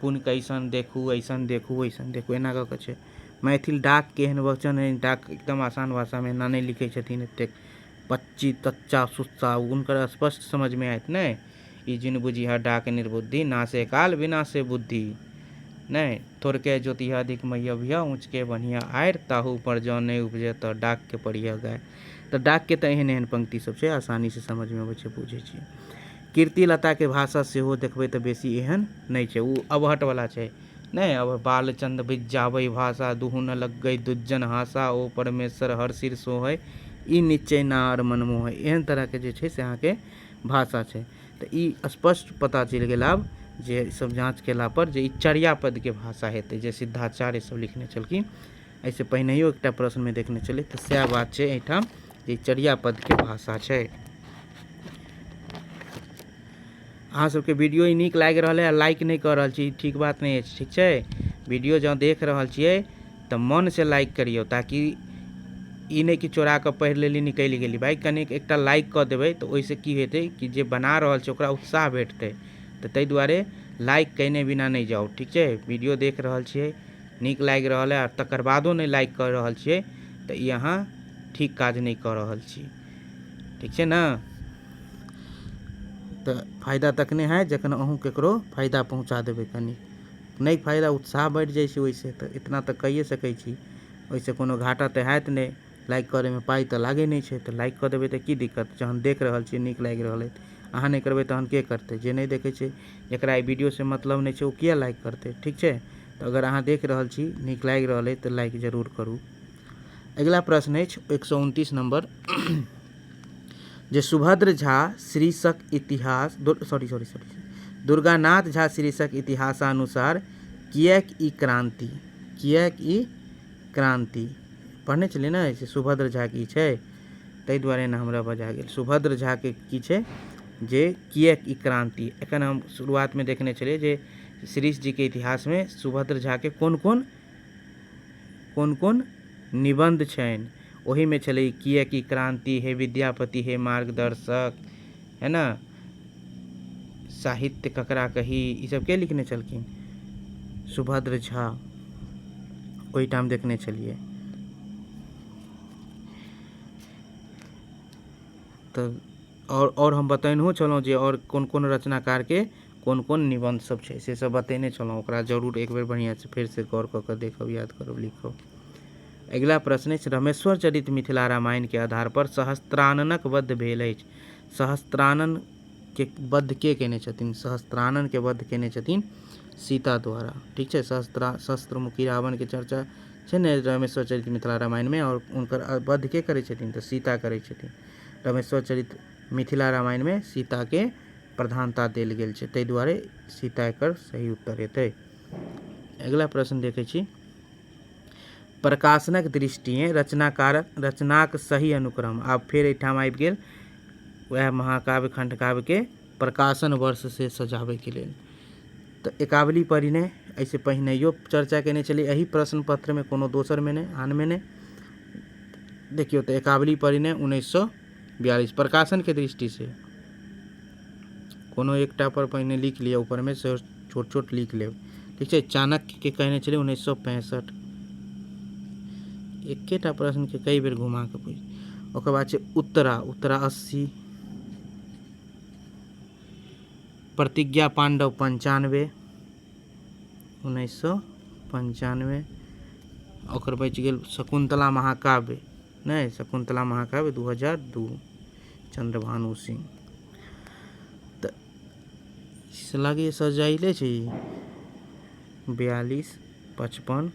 पुन कैसन देखू, ऐसन देखू, ऐसन देखू, एना कऽ कऽ छै। मैथिल डाकके एहन वचन एहन डाक एकदम आसान भाषामे एना नहि लिखै छथिन एतेक पच्ची तच्चा सुच्चा, हुनकर स्पष्ट समझमे आयत नहि। ई जिन बुझिह डाक निर्बुद्धि, नासे काल विनाशे बुद्धि। नहि थोड़के जोतिह अधिक मैयबिह, ऊँचके बन्हिह आड़ि, ताहू पर जँ नहि उपजै तऽ डाकके पढ़िह गाय। तऽ डाकके तऽ एहन एहन पंक्ति सब छै, आसानीसँ समझमे अबै छै, बुझै छियै। कीर्तिलताके भाषा सेहो देखबै तऽ बेसी एहन नहि छै, ओ अवहट्ठवला छै नहि। अब बालचंद बिज्जाबै भाषा दुहु न लग्गै दुज्जन हासा, ओ परमेश्वर हर सिर सोहै ई निश्चय नार मनमोहै, एहन तरहके जे छै से अहाँके भाषा छै। तऽ ई स्पष्ट पता चलि गेल आब जे सब जाँच केलापर जे ई चर्यापदके भाषा हेतै, जे सिद्धाचार्य सब लिखने छलखिन। एहिसँ पहिनहियो एकटा प्रश्नमे देखने छलै, तऽ सएह बात छै एहिठाम जे चर्यापदके भाषा छै। अहाँ सबके वीडियो ई नीक लागि रहल है, लाइक नहि कऽ रहल छी, ठीक बात नहि अछि। ठीक छै, वीडियो जँ देख रहल छियै तऽ मनसँ लाइक करियौ, ताकि ई नहि कि चोरा कऽ पढ़ि लेली निकलि गेली। भाइ कनिक एकटा लाइक कऽ देबै तऽ ओहिसँ की हेतै कि जे बना रहल छै ओकरा उत्साह भेटतै। तऽ ताहि दुआरे लाइक कयने बिना नहि जाउ। ठीक छै, वीडियो देख रहल छियै, नीक लागि रहल है, आ तकर बादो नहि लाइक कऽ रहल छियै तऽ ई अहाँ ठीक काज नहि कऽ रहल छी। ठीक छै ने? तऽ फायदा तखने हैत जखन अहूँ ककरो फायदा पहुँचा देबै। कनि नहि फायदा, उत्साह बढ़ि जाइ छै ओहिसँ। तऽ इतना तऽ कहिए सकै छी, ओहिसँ कोनो घाटा तऽ हैत नहि। लाइक करैमे पाइ तऽ लागै नहि छै, तऽ लाइक कऽ देबै तऽ की दिक्कत? जहन देख रहल छियै, नीक लागि रहल अइ, अहाँ नहि करबै तहन के करतै? जे नहि देखै छै, जकरा एहि वीडियोसँ मतलब नहि छै, ओ किए लाइक करतै? ठीक छै, तऽ अगर अहाँ देख रहल छी, नीक लागि रहल अइ, तऽ लाइक जरूर करू। अगिला प्रश्न अछि 129 नम्बर जे सुभद्र झा शीर्षक इतिहास, sorry sorry sorry, Durganath Jha शीर्षक इतिहासानुसार किएक ई क्रांति, किएक ई क्रान्ति पढ़ने छलियै ने से सुभद्र झाके ई छै, ताहि दुआरे ने हमरा बजा गेल। सुभद्र झाके की छै जे किएक ई क्रान्ति। एखन हम शुरुआतमे देखने छलियै जे शिरीष जीके इतिहासमे सुभद्र झाके कोन कोन कोन कोन निबन्ध छनि, ओहिमे छलै किएक ई क्रान्ति, हे विद्यापति हे मार्गदर्शक, है ने, साहित्य ककरा कही, ई सब के लिखने छलखिन? सुभद्र झा। ओहिठाम देखने छलियै। तऽ आओर हम बतेनहो छलहुँ जे आओर कोन कोन रचनाकारके कोन कोन निबन्ध सब छै, से सब बतेने छलहुँ। ओकरा जरूर एक बेर बढ़िआँसँ फेरसँ गौर कऽ कऽ देखब, याद करब, लिखब। अगिला प्रश्न अछि, रमेश्वर चरित मिथिला रामायणके आधार पर सहस्त्राननक वध भेल अछि। सहस्त्राननके वध के केने छथिन? सहस्त्राननके वध केने छथिन सीता द्वारा। ठीक छै, सहस्त्रमुखी रावणके चर्चा छै ने रमेश्वर चरित मिथिला रामायणमे, आओर हुनकर वध के करै छथिन? तऽ सीता करै छथिन। रमेश्वर चरित मिथिला रामायणमे सीताके प्रधानता देल गेल छै, ताहि दुआरे सीता एकर सही उत्तर हेतै। अगिला प्रश्न देखै छी, प्रकाशनक दृष्टिएँ रचनाकारक रचनाक सही अनुक्रम। आब फेर एहिठाम आबि गेल वएह महाकाव्य खण्डकाव्यके प्रकाशन वर्ष से सजाबैके लेल। तऽ एकावली परिणय एहिसँ पहिनहियो चर्चा केने छलियै एहि प्रश्न पत्रमे, कोनो दोसरमे नहि, आनमे नहि। देखियौ तऽ एकावली परिणय 1942 प्रकाशनके दृष्टिसँ कोनो एकटा पर पहिने लिख लिअ, ऊपरमे से छोट छोट लिख लेब। ठीक छै, चाणक्यके कहने छलै 1965। एकेटा प्रश्नके कई बेर घुमा कऽ पूछि। ओकर बाद छै उत्तरा, उत्तरा 80, प्रतिज्ञा पाण्डव 95, 1995। ओकर बचि गेल शकुन्तला महाकाव्य, नहि, शकुन्तला महाकाव्य 2002, चन्द्रभानु सिंह। तऽ से लागैए सजाइले छै ई। 42, 55,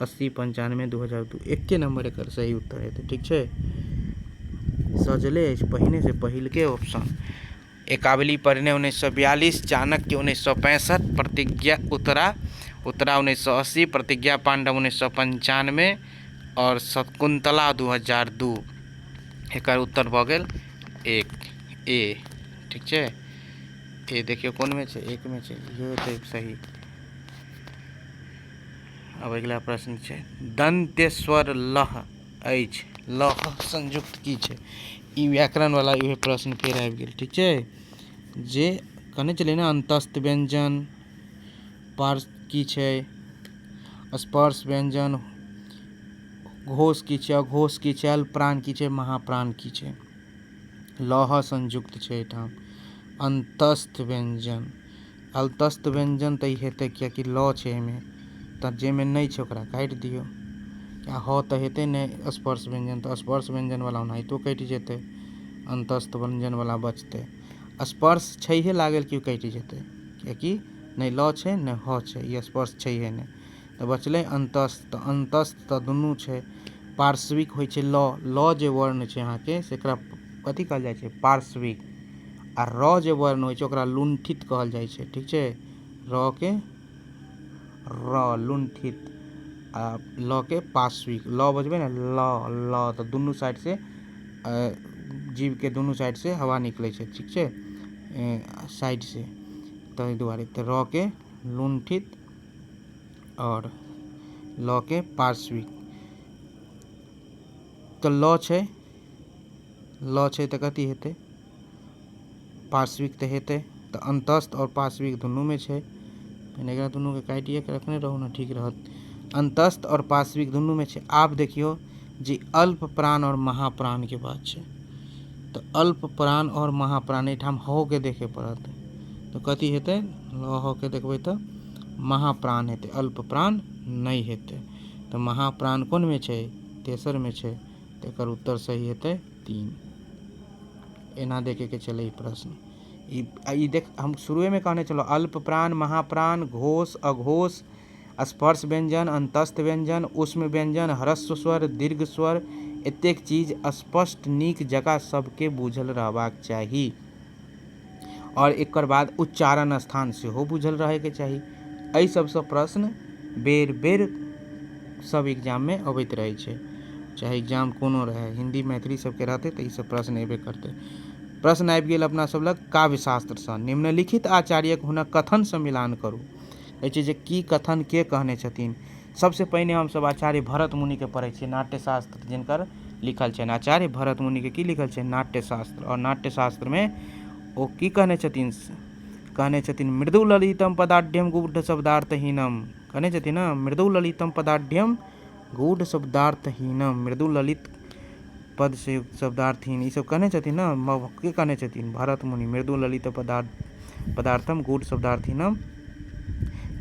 80, 95, 2002, एके नम्बर एकर सही उत्तर हेतै। ठीक छै, सजले अछि पहिनेसँ, पहिलके ऑप्शन। एकावली परिणय 1942, चाणक्य 1965, प्रतिज्ञा उत्तरा, उत्तरा 1980, प्रतिज्ञा पाण्डव 1995 आओर शकुन्तला 2002। एकर उत्तर भऽ गेल 1 ए। ठीक छै, ए देखियौ कोनमे छै, 1मे छै, इहो हेतै सही। आब अगिला प्रश्न छै, दन्त्यस्वर लह अछि, लह संयुक्त की छै? ई व्याकरण वाला इहे प्रश्न फेर आबि गेल। ठीक छै, जे कहने छलियै ने अंतस्थ व्यंजन पार्श की छै, स्पर्श व्यंजन, घोष की छै, अघोष की छै, अल्पप्राण की छै, महाप्राण की छै। लह संयुक्त छै एहिठाम अंतस्थ व्यंजन। अन्तस्थ व्यंजन तऽ ई हेतै किएकि ल छै एहिमे, तऽ जाहिमे नहि छै ओकरा काटि दियौ। आ ह तऽ हेतै नहि स्पर्श व्यंजन, तऽ स्पर्श व्यंजनवला ओनाहितो कटि जेतै, अन्तस्थ व्यंजनवला बचतै। स्पर्श छैहे लागल कि ओ कटि जेतै, किएकि नहि ल छै नहि ह छै, ई स्पर्श छैहे नहि। तऽ बचलै अन्तस्थ, तऽ अन्तस्थ तऽ दुनू छै। पार्श्विक होइ छै ल, ल जे वर्ण छै अहाँके से एकरा कथी कहल जाइ छै? पार्श्विक। आ र जे वर्ण होइ छै ओकरा लुण्ठित कहल जाइ छै। ठीक छै, र के र लुण्ठित आ ल के पार्श्विक। ल बजबै ने ल ल, तऽ दुनू साइडसँ जीभके दुनू साइडसँ हवा निकलै छै। ठीक छै, साइडसँ, ताहि दुआरे तऽ र के लुण्ठित आओर ल के पार्श्विक। तऽ ल छै, ल छै तऽ कथी हेतै? पार्श्विक तऽ हेतै। तऽ अन्तस्थ आओर पार्श्विक दुनूमे छै, पहिने एकरा दुनूके काटिए कऽ रखने रहू ने, ठीक रहत। अन्तस्थ आओर पार्श्विक दुनूमे छै। आब देखियौ जे अल्प प्राण आओर महाप्राणके बात छै, तऽ अल्प प्राण आओर महाप्राण एहिठाम हके देखै पड़त। तऽ कथी हेतै? ल हके देखबै तऽ महाप्राण हेतै, अल्प प्राण नहि हेतै। तऽ महाप्राण कोनमे छै? तेसरमे छै। तऽ एकर उत्तर सही हेतै 3। एना देखैके छलै ई प्रश्न। ई ई देख, हम शुरुएमे कहने छलहुँ अल्प प्राण, महाप्राण, घोष, अघोष, स्पर्श व्यंजन, अन्तस्थ व्यंजन, उष्म व्यंजन, ह्रस्व स्वर, दीर्घ स्वर, एतेक चीज स्पष्ट नीक जकाँ सबके बुझल रहबाक चाही। आओर एकर बाद उच्चारण स्थान सेहो बुझल रहैके चाही। एहि सबसँ प्रश्न बेर बेर सब एग्जाममे अबैत रहै छै, चाहे एग्जाम कोनो रहै, हिन्दी मैथिली सबके रहतै तऽ ईसब प्रश्न एबे करतै। प्रश्न आबि गेल अपना सब लग काव्यशास्त्रसँ, निम्नलिखित आचार्यक हुनक कथनसँ मिलान करू। कहै छै जे की कथन के कहने छथिन। सबसँ पहिने हमसब आचार्य भरत मुनिके पढ़ै छियै, नाट्यशास्त्र जिनकर लिखल छनि। आचार्य भरत मुनिके की लिखल छनि? नाट्यशास्त्र। आओर नाट्यशास्त्रमे ओ की कहने छथिन? कहने छथिन मृदु ललितम पदाढ्यम गूढ़ शब्दार्थहीनम। कहने छथिन ने, मृदु ललितम पदाढ्यम गूढ़ शब्दार्थहीनम, मृदु ललित पद से युक्त शब्दार्थहीन, ई सब कहने छथिन ने। के कहने छथिन? भरत मुनि। मृदु ललित पदार्थम गूढ़ शब्दार्थहीनम।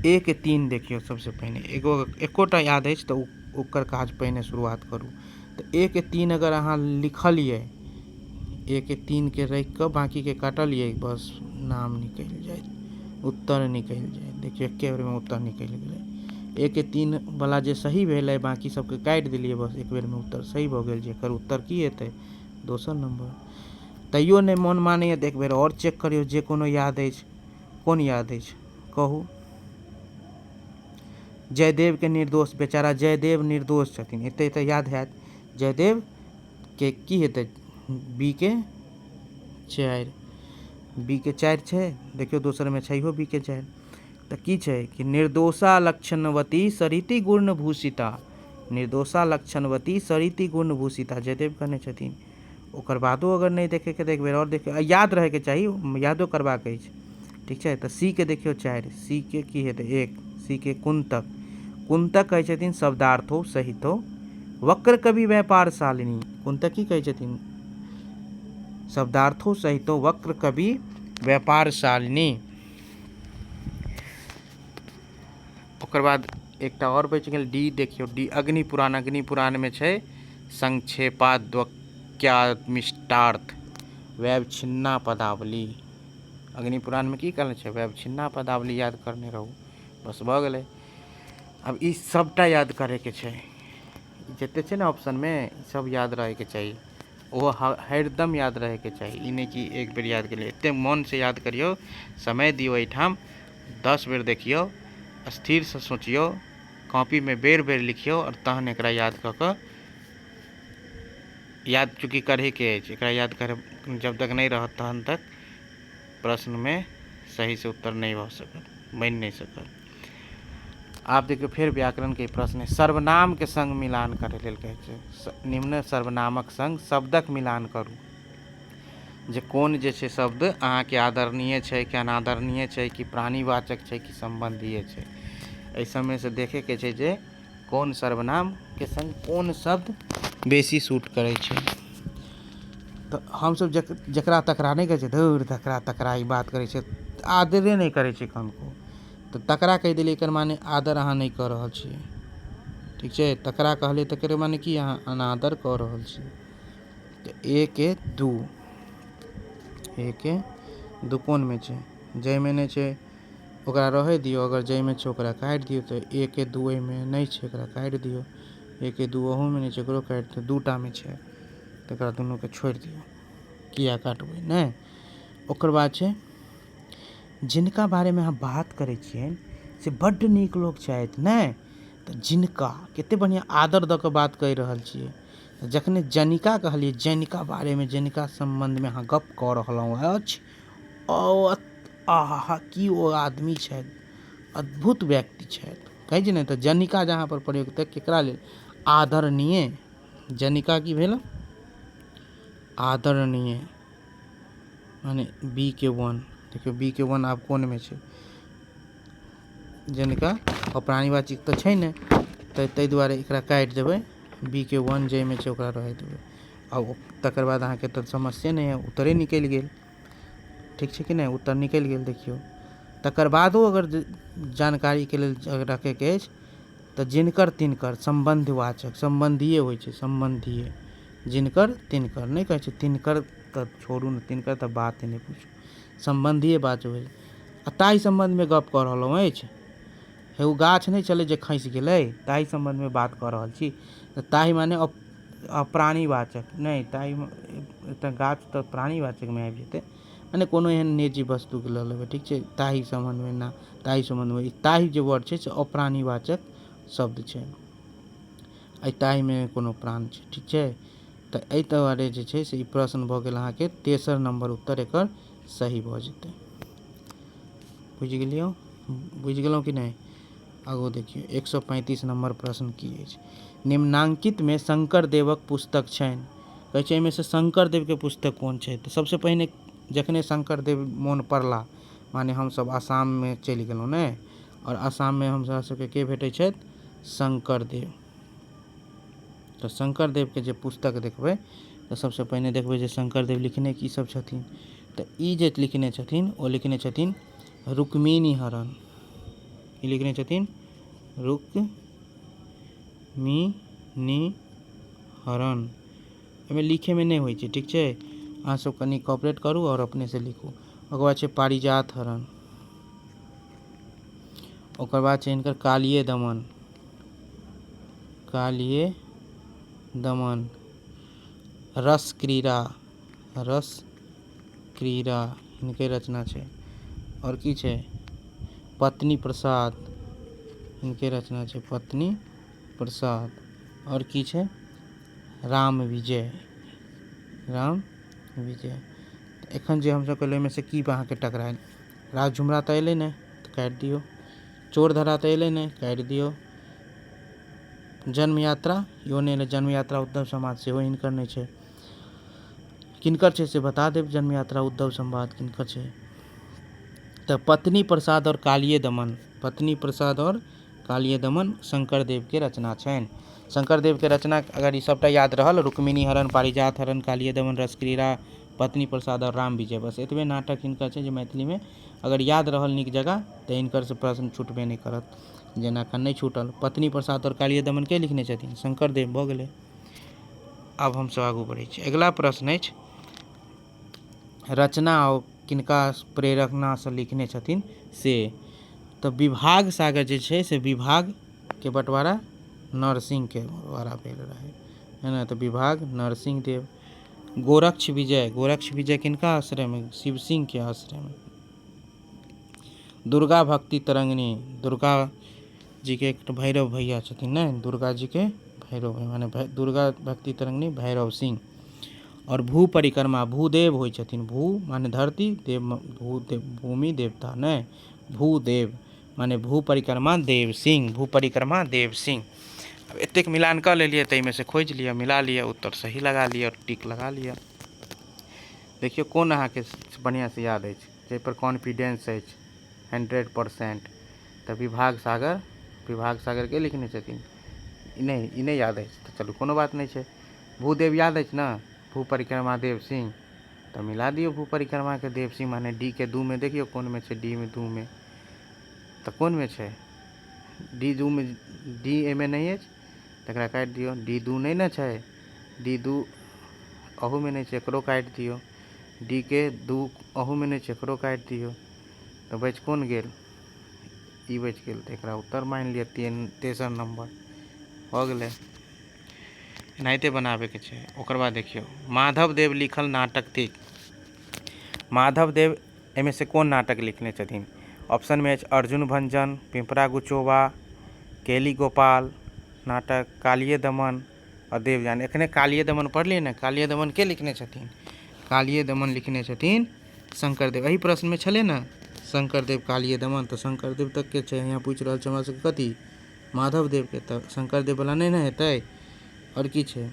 1 3 देखियौ, सबसे पहिने एगो एकोटा याद अछि तऽ ओकर काज पहिने शुरुआत करू। तऽ 1 3 अगर अहाँ लिखलियै, 1 3 के राखि कऽ बाँकीके काटलियै, बस नाम निकलि जायत, उत्तर निकलि जायत। देखियौ एके बेरमे उत्तर निकलि गेलै। 1 3 वला जे सही भेलै बाँकी सबके काटि देलियै, बस एक बेरमे उत्तर सही भऽ गेल। जे एकर उत्तर की हेतै? दोसर नम्बर। तैयो नहि मोन मानैए तऽ एक बेर आओर चेक करियौ जे कोनो याद अछि। कोन याद अछि कहू? जयदेवके निर्दोष, बेचारा जयदेव निर्दोष छथिन, एते तऽ याद हैत। जयदेवके की हेतै? बी के 4, बी के 4 छै। देखियौ दोसरमे छैहो बी के 4। तऽ की छै कि निर्दोषा लक्षणवती सरिति गुण भूषिता, निर्दोषा लक्षणवती सरिति गुण भूषिता जयदेव कहने छथिन। ओकर बादो अगर नहि देखैके तऽ एक बेर आओर देखियौ, याद रहैके चाही, यादो करबाक अछि, ठीक छै। तऽ सी के देखियौ 4, सी के की हेतै? 1, सी के कुन्तक। कुन्तक कहै छथिन शब्दार्थो सहितो वक्र कवि व्यापार शालिनी। कुन्तक की कहै छथिन? शब्दार्थो सहितो वक्र कवि व्यापार शालिनी। ओकर बाद एकटा आओर बचि गेल डी। देखियौ डी अग्निपुराण। अग्निपुराणमे छै संक्षेपाद्वक्यामिष्टार्थ वैवछिन्ना पदावली। अग्निपुराणमे की कहने छै? वैवछिन्ना पदावली याद करने रहू, बस भऽ गेलै। आब ई सबटा याद करैके छै, जते छै ने ऑप्शनमे सब याद रहैके चाही, ओहो हरदम याद रहैके चाही। ई नहि कि एक बेर याद केलियै, एते मोनसँ याद करियौ, समय दियौ, एहिठाम 10 बेर देखियौ, स्थिरसँ सोचियौ, कॉपीमे बेर बेर लिखियौ आओर तहन एकरा याद कऽ कऽ याद चूँकि करैके अछि, एकरा याद कर जब तक नहि रहत तहन तक प्रश्नमे सहीसँ उत्तर नहि भऽ सकत, बनि नहि सकत। आब देखियौ फेर व्याकरणके प्रश्न, सर्वनामके संग मिलान करै लेल कहै छै। निम्न सर्वनामक संग शब्दक मिलान करू, जे कोन जे छै शब्द अहाँके आदरणीय छै कि अनादरणीय छै, कि प्राणीवाचक छै कि सम्बन्धीय छै। एहि सबमे से देखैके छै जे कोन सर्वनामके संग कोन शब्द बेसी सूट करै छै। तऽ हमसब जकरा तकरा नहि कहै छै, धुर तकरा तकरा ई बात करै छै, आदरे नहि करै छै कनको, तऽ तकरा कहि देलियै एकर माने आदर अहाँ नहि कऽ रहल छियै, ठीक छै। तकरा कहलियै तकर माने की अहाँ अनादर कऽ रहल छियै। तऽ ए के 2, ए के 2 कोनमे छै? जाहिमे नहि छै ओकरा रहै दियौ, अगर जाहिमे छै ओकरा काटि दियौ। तऽ ए के 2 एहिमे नहि छै, एकरा काटि दियौ। ए के 2 ओहूमे नहि छै, ओकरो काटि दियौ। 2टामे छै तऽ एकरा दुनूके छोड़ि दियौ, किया काटबै नहि। ओकर बाद छै जिनका बारेमे अहाँ बात करै छियनि से बड्ड नीक लोक छथि, नहि तऽ जिनका कते बढ़िआँ आदर दऽ कऽ बात कहि रहल छियै। जखने जनिका कहलियै, जनिका बारेमे जनिका सम्बन्धमे अहाँ गप कऽ रहलहुँ अछि, ओ आहा की ओ आदमी छथि, अद्भुत व्यक्ति छथि, कहै छै ने। तऽ जनिका जहाँ पर प्रयोग तऽ केकरा लेल? आदरणीय। जनिका की भेल? आदरणीय, माने बी के 1। देखियौ बी के 1 आब कोनमे छै? जनिका अप्राणीवाचक तऽ छै ने, तऽ ताहि दुआरे एकरा काटि देबै। बी के 1 जाहिमे छै ओकरा रहै देबै। आ तकर बाद अहाँके तऽ समस्ये नहि है, उत्तरे निकलि गेल, ठीक छै कि नहि? उत्तर निकलि गेल। देखियौ तकर बादो अगर जानकारीके लेल रखैके अछि तऽ जिनकर तिनकर सम्बन्धवाचक, सम्बन्धीय होइ छै, सम्बन्धीय जिनकर तिनकर नहि कहै छै, तिनकर तऽ छोड़ू ने, तिनकर तऽ बात नहि पूछू, सम्बन्धीय बात होइ। आ ताहि सम्बन्धमे गप कऽ रहलहुँ अछि, हे ओ गाछ नहि छलै जे खसि गेलै, ताहि सम्बन्धमे बात कऽ रहल छी। तऽ ताहि माने अप्राणीवाचक नहि, ताहि तऽ गाछ तऽ प्राणीवाचकमे आबि जेतै, मने कोनो एहन निर्जीव वस्तुके लऽ लेबै, ठीक छै। ताहि सम्बन्धमे ना, ताहि सम्बन्धमे ताहि जे वर्ड छै से अप्राणीवाचक शब्द छै। एहि ताहिमे कोनो प्राण छै। ठीक छै, तऽ एहि दुआरे जे छै से ई प्रश्न भऽ गेल अहाँके तेसर नम्बर उत्तर एकर सही भऽ जेतै। बुझि गेलियौ, बुझि गेलहुँ कि नहि? आगू देखियौ 135 नम्बर प्रश्न की अछि। निम्नांकितमे शंकर देवक पुस्तक छनि। कहै छै एहिमे से शंकर देवके पुस्तक कोन छै? तऽ सबसँ पहिने जखने शंकर देव मोन पड़ला, माने हमसब आसाममे चलि गेलहुँ ने, आओर आसाममे हमरा सबके के भेटै छथि? शंकर देव। तऽ शंकर देवके जे पुस्तक देखबै तऽ सबसँ पहिने देखबै जे शंकर देव लिखने की सब छथिन। तऽ ई जे लिखने छथिन ओ लिखने छथिन रुक्मिणी हरण। ई लिखने छथिन रुक्मिणी हरण। एहिमे लिखैमे नहि होइ छै। ठीक छै, अहाँ सब कनि कॉपरेट करू आओर अपनेसँ लिखू। ओकर बाद छै पारिजात हरण। ओकर बाद छै हिनकर कालिय दमन। कालिय दमन, रस क्रीड़ा, रस क्रीड़ा हिनके रचना छै। आओर की छै? पत्नी प्रसाद हिनके रचना छै, पत्नी प्रसाद। आओर की छै? राम विजय, राम विजय। एखन जे हमसब कहलियै ओहिमे से की अहाँके टकरायल? राज झुमरा तऽ एलै नहि, तऽ काटि दियौ। चोर धरा तऽ एलै नहि, काटि दियौ। जन्म यात्रा इहो नहि एलै। जन्म यात्रा उद्धव संवाद सेहो हिनकर नहि छै। किनकर छै से बता देब। जन्म यात्रा उद्धव संवाद किनकर छै? तऽ पत्नी प्रसाद आओर कालिय दमन, पत्नी प्रसाद आओर कालिय दमन शंकर देवके रचना छनि। शंकर देवके रचना अगर ई सबटा याद रहल, रुक्मिणी हरण, पारिजात हरण, कालिय दमन, रसक्रीड़ा, पत्नी प्रसाद आओर राम विजय, बस एतबे नाटक हिनकर छै जे मैथिलीमे अगर याद रहल नीक जकाँ तऽ हिनकर से प्रश्न छुटबे नहि करत, जेना एखन नहि छूटल। पत्नी प्रसाद आओर कालिय दमन के लिखने छथिन? शंकर देव। भऽ गेलै। आब हमसब आगू बढ़ै छी। अगिला प्रश्न अछि रचना ओ किनका प्रेरणासँ लिखने छथिन से। तऽ विभाग सागर जे छै से विभागके बँटवारा नरसिंहके द्वारा भेल रहै, है ने? तऽ विभाग नरसिंह देव। गोरक्ष विजय, गोरक्ष विजय किनका आश्रयमे? शिव सिंहके आश्रयमे। दुर्गा भक्ति तरंगिणी, दुर्गा जीके एक भैरव भैया छथिन ने, दुर्गा जीके भैरव भैया माने दुर्गा भक्ति तरंगिणी भैरव सिंह। आओर भू परिक्रमा भूदेव होइ छथिन। भू माने धरती, देव भूदेव भूमि देवता ने, भूदेव माने भू परिक्रमा देव सिंह, भू परिक्रमा देव सिंह। आब एतेक मिलान कऽ लेलियै तऽ एहिमे से खोजि लिअ, मिला लिअ, उत्तर सही लगा लिअ, टिक लगा लिअ। देखियौ कोन अहाँके बढ़िआँसँ याद अछि, जाहिपर कॉन्फिडेंस अछि 100%। तऽ विभाग सागर, विभाग सागरके लिखने छथिन? नहि, ई नहि याद अछि तऽ चलू कोनो बात नहि छै। भूदेव याद अछि ने? भू परिक्रमा देव सिंह, तऽ मिला दियौ भू परिक्रमाके देव सिंह माने डी के 2 मे। देखियौ कोनमे छै? डी मे 2 मे। तऽ कोनमे छै? डी 2 मे। डी एहिमे नहि अछि, तकरा काटि दियौ। डी 2 नहि ने छै, डी 2 अहूमे नहि छै, एकरो काटि दियौ। डी के 2 अहूमे नहि छै, एकरो काटि दियौ। तऽ बचि कोन गेल? ई बचि गेल, तऽ एकरा उत्तर मानि लिअ। तेसर नम्बर भऽ गेलै। एनाहिते बनाबैके छै। ओकर बाद देखियौ माधव देव लिखल नाटक थिक। माधव देव एहिमे से कोन नाटक लिखने छथिन? ऑप्शनमे अछि अर्जुन भंजन, पिपरा गुचोबा, केली गोपाल नाटक, कालिय दमन आओर देवयान। एखने कालिय दमन पढ़लियै ने? कालिय दमन के लिखने छथिन? कालिय दमन लिखने छथिन शंकरदेव। एहि प्रश्नमे छलै ने शंकरदेव कालिय दमन, तऽ शंकरदेव तक के छै। यहाँ पूछि रहल छै हमरा सबके कथी? माधव देवके, तऽ शंकरदेव वाला नहि ने हेतै। आओर की छै?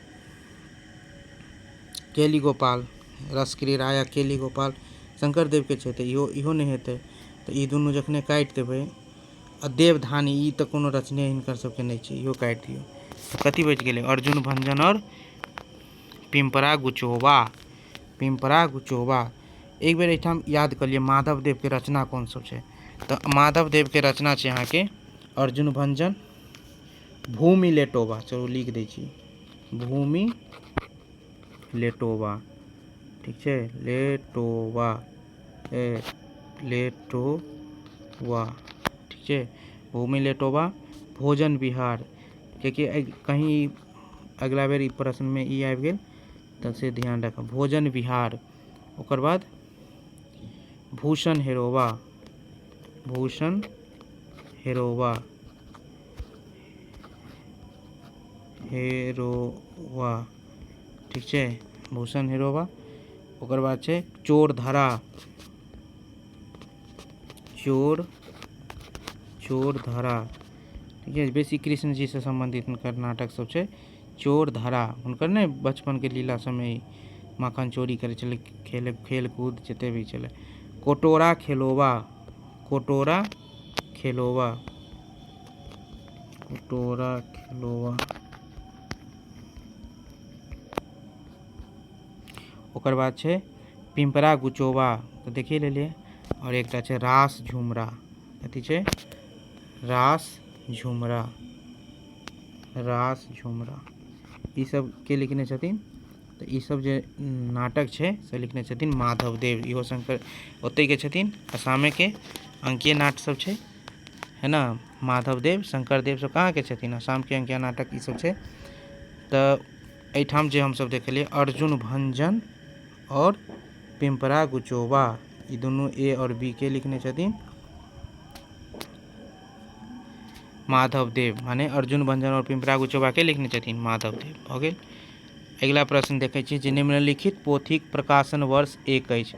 केली गोपाल, रसक्रीड़ा या केली गोपाल शंकरदेवके छै, तऽ इहो इहो नहि हेतै। तऽ ई दुनू जखने काटि देबै, आ देवधानी ई तऽ कोनो रचने हिनकर सबके नहि छै, इहो काटि दियौ। तऽ कथी बचि गेलै? अर्जुन भंजन आओर पिम्परा गुचोबा। पिम्परा गुचोबा एक बेर एहिठाम याद कऽ लिअ माधव देवके रचना कोन सब छै। तऽ माधव देवके रचना छै अहाँके अर्जुन भंजन, भूमि लेटोबा। चलू लिख दै छी, भूमि लेटोबा। ठीक छै, लेटोबा, ए लेटोवा। ठीक छै, भूमि लेटोबा, भोजन विहार। कियाकि कहीं अगिला बेर ई प्रश्नमे ई आबि गेल तऽ से ध्यान राखब। भोजन विहार, ओकर बाद भूषण हेरोबा, भूषण हेरोबा, हेरोवा। ठीक छै, भूषण हेरोवा। ओकर बाद छै चोर धरा, चोर चोर धरा। ठीक छै, बेसी कृष्ण जी से सम्बन्धित हुनकर नाटक सब छै। चोर धरा हुनकर ने बचपनके लीला सबमे माखन चोरी करै छलै, खेल खेल कूद जते भी छलै। कोटोरा खेलोबा, कोटोरा खेलोबा, कोटोरा खेलोबा। ओकर बाद छै पिम्परा गुचोबा, तऽ देखिए लेलियै। आओर एकटा छै रास झुमरा, कथी छै? रास झुमरा, रास झुमरा। ई सब के लिखने छथिन? तऽ ई सब जे नाटक छै से लिखने छथिन माधव देव। इहो शंकर ओतहिके छथिन, आसामेके। अंकीय नाट सब छै, है ना? माधव देव, शंकर देव सब कहाँके छथिन? आसामके। अंकीय नाटक ई सब छै। तऽ एहिठाम जे हमसब देखलियै अर्जुन भंजन आओर पिम्परा गुचोबा, ई दुनू ए आओर बी के लिखने छथिन? माधव देव। माने अर्जुन भंजन आओर पिम्परा गुचोबा के लिखने छथिन? माधव देव। भऽ गेल। अगिला प्रश्न देखै छी जे निम्नलिखित पोथीक प्रकाशन वर्ष एक अछि।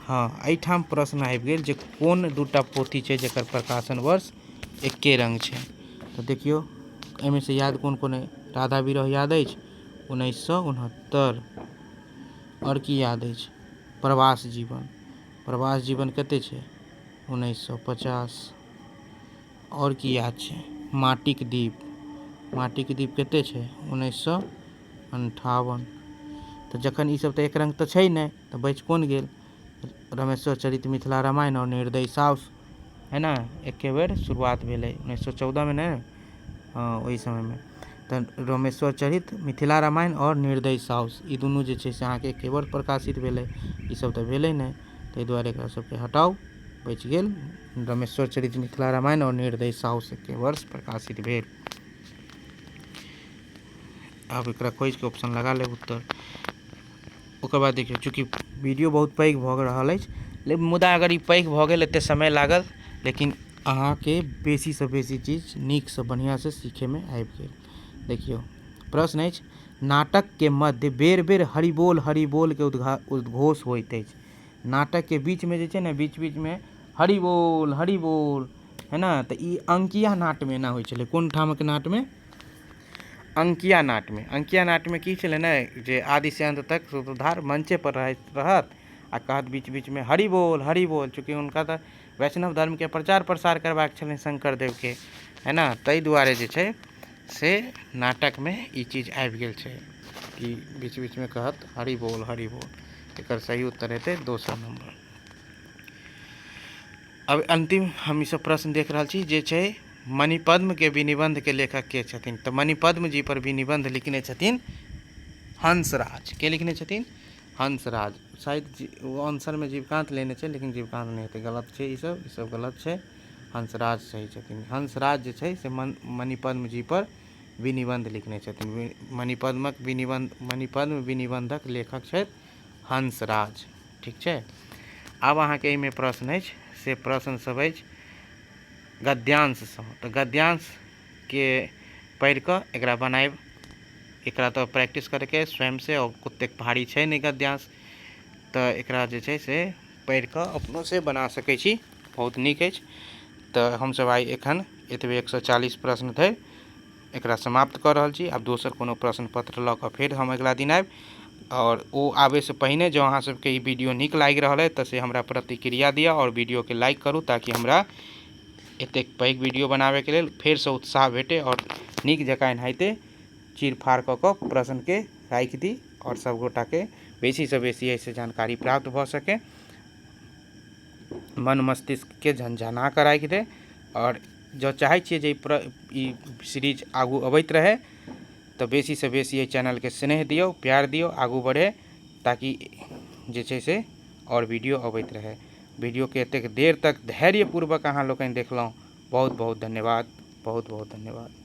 हँ, एहिठाम प्रश्न आबि गेल जे कोन दूटा पोथी छै जकर प्रकाशन वर्ष एके रङ्ग छै। तऽ देखियौ, एहिमे से याद कोन कोन अइ? राधा विरह याद अछि, 1969। आओर की याद अछि? प्रवास जीवन। प्रवास जीवन कते छै? 1950। आओर की याद छै? माटिक दीप। माटिक दीप कते छै? 1958। तऽ जखन ईसभ तऽ एक रङ्ग तऽ छै नहि, तऽ बचि कोन गेल? रमेश्वर चरित मिथिला रामायण आओर निर्दयी साउस, है ने? एके बेर शुरुआत भेलै 1914मे ने? हँ, ओहि समयमे। तऽ रमेश्वर चरित मिथिला रामायण आओर निर्दयी साउस, ई दुनू जे छै से अहाँके एके बेर प्रकाशित भेलै। ईसभ तऽ भेलै नहि, ताहि दुआरे एकरा सभके हटाउ। बचि गेल रमेश्वर चरित मिथिला रामायण आओर निर्दयी साउस, एके वर्ष प्रकाशित भेल। आब एकरा खोजिके ऑप्शन लगा लेब उत्तर। ओकर बाद देखियौ, चूँकि वीडियो बहुत पैघ भऽ रहल अछि, लेकिन मुदा अगर ई पैघ भऽ गेल, एतेक समय लागल, लेकिन अहाँके बेसीसँ बेसी चीज नीकसँ बढ़िआँसँ सीखैमे आबि गेल। देखियौ, प्रश्न अछि, नाटकके मध्य बेर बेर हरिबोल हरिबोलके उद्घोष होइत अछि। नाटकके बीचमे जे छै ने, बीच बीचमे हरिबोल हरिबोल, है ने? तऽ ई अंकिया नाटमे एना होइ छलै। कोन ठामक नाटमे? अंकिया नाटमे। अंकिया नाटमे की छलै ने जे आदिसँ अन्त तक सूत्रधार मंचे पर रहैत रहत आ कहत बीच बीचमे हरि बोल हरि बोल। चूँकि हुनका तऽ वैष्णव धर्मके प्रचार प्रसार करबाक छलनि शंकरदेवके, है ने? ताहि दुआरे जे छै से नाटकमे ई चीज आबि गेल छै कि बीच बीचमे कहत हरि बोल हरि बोल। एकर सही उत्तर हेतै दोसर नम्बर। अब अंतिम हम ईसब प्रश्न देख रहल छी जे छै मणिपद्मके विनिबंधके लेखक के छथिन? तऽ मणिपद्म जी पर विनिबंध लिखने छथिन हंसराज। के लिखने छथिन? हंसराज। शायद ओ आंसरमे जीवकांत लेने छै, लेकिन जीवकांत नहि हेतै, गलत छै ईसब, ईसब गलत छै। हंसराज सही छथिन। हंसराज जे छै से मणिपद्म जी पर विनिबंध लिखने छथिन। मणिपद्मक विनिबंध, मणिपद्म विनिबंधक लेखक छथि हंसराज। ठीक छै। आब अहाँके एहिमे प्रश्न अछि, से प्रश्न सब अछि गद्यांशसँ। तऽ गद्यांशके पढ़ि कऽ एकरा बनायब। एकरा तऽ प्रैक्टिस करैके स्वयंसँ, आओर ओतेक भारी छै नहि गद्यांश, तऽ एकरा जे छै से पढ़ि कऽ अपनोसँ बना सकै छी। बहुत नीक अछि। तऽ हमसभ आइ एखन एतबे 140 प्रश्न धरि एकरा समाप्त कऽ रहल छी। आब दोसर कोनो प्रश्न पत्र लऽ कऽ फेर हम अगिला दिन आयब। आओर ओ आबैसँ पहिने जँ अहाँ सबके ई वीडियो नीक लागि रहल अइ तऽ से हमरा प्रतिक्रिया दिअ आओर वीडियोके लाइक करू, ताकि हमरा एतेक पैघ वीडियो बनाबैके लेल फेरसँ उत्साह भेटै आओर नीक जकाँ एनाहिते चीर फाड़ कऽ कऽ प्रश्नके राखि दी आओर सभगोटाके बेसीसँ बेसी एहिसँ जानकारी प्राप्त भऽ सकै, मन मस्तिष्कके झनझना कऽ राखि दै। आओर जँ चाहै छियै जे ई सीरीज आगू अबैत रहै, तऽ बेसीसँ बेसी एहि चैनलके स्नेह दियौ, प्यार दियौ, आगू बढ़ै, ताकि जे छै से आओर वीडियो अबैत रहै। वीडियोके एतेक देर तक धैर्यपूर्वक अहाँ लोकनि देखलहुँ, बहुत बहुत धन्यवाद, बहुत बहुत धन्यवाद।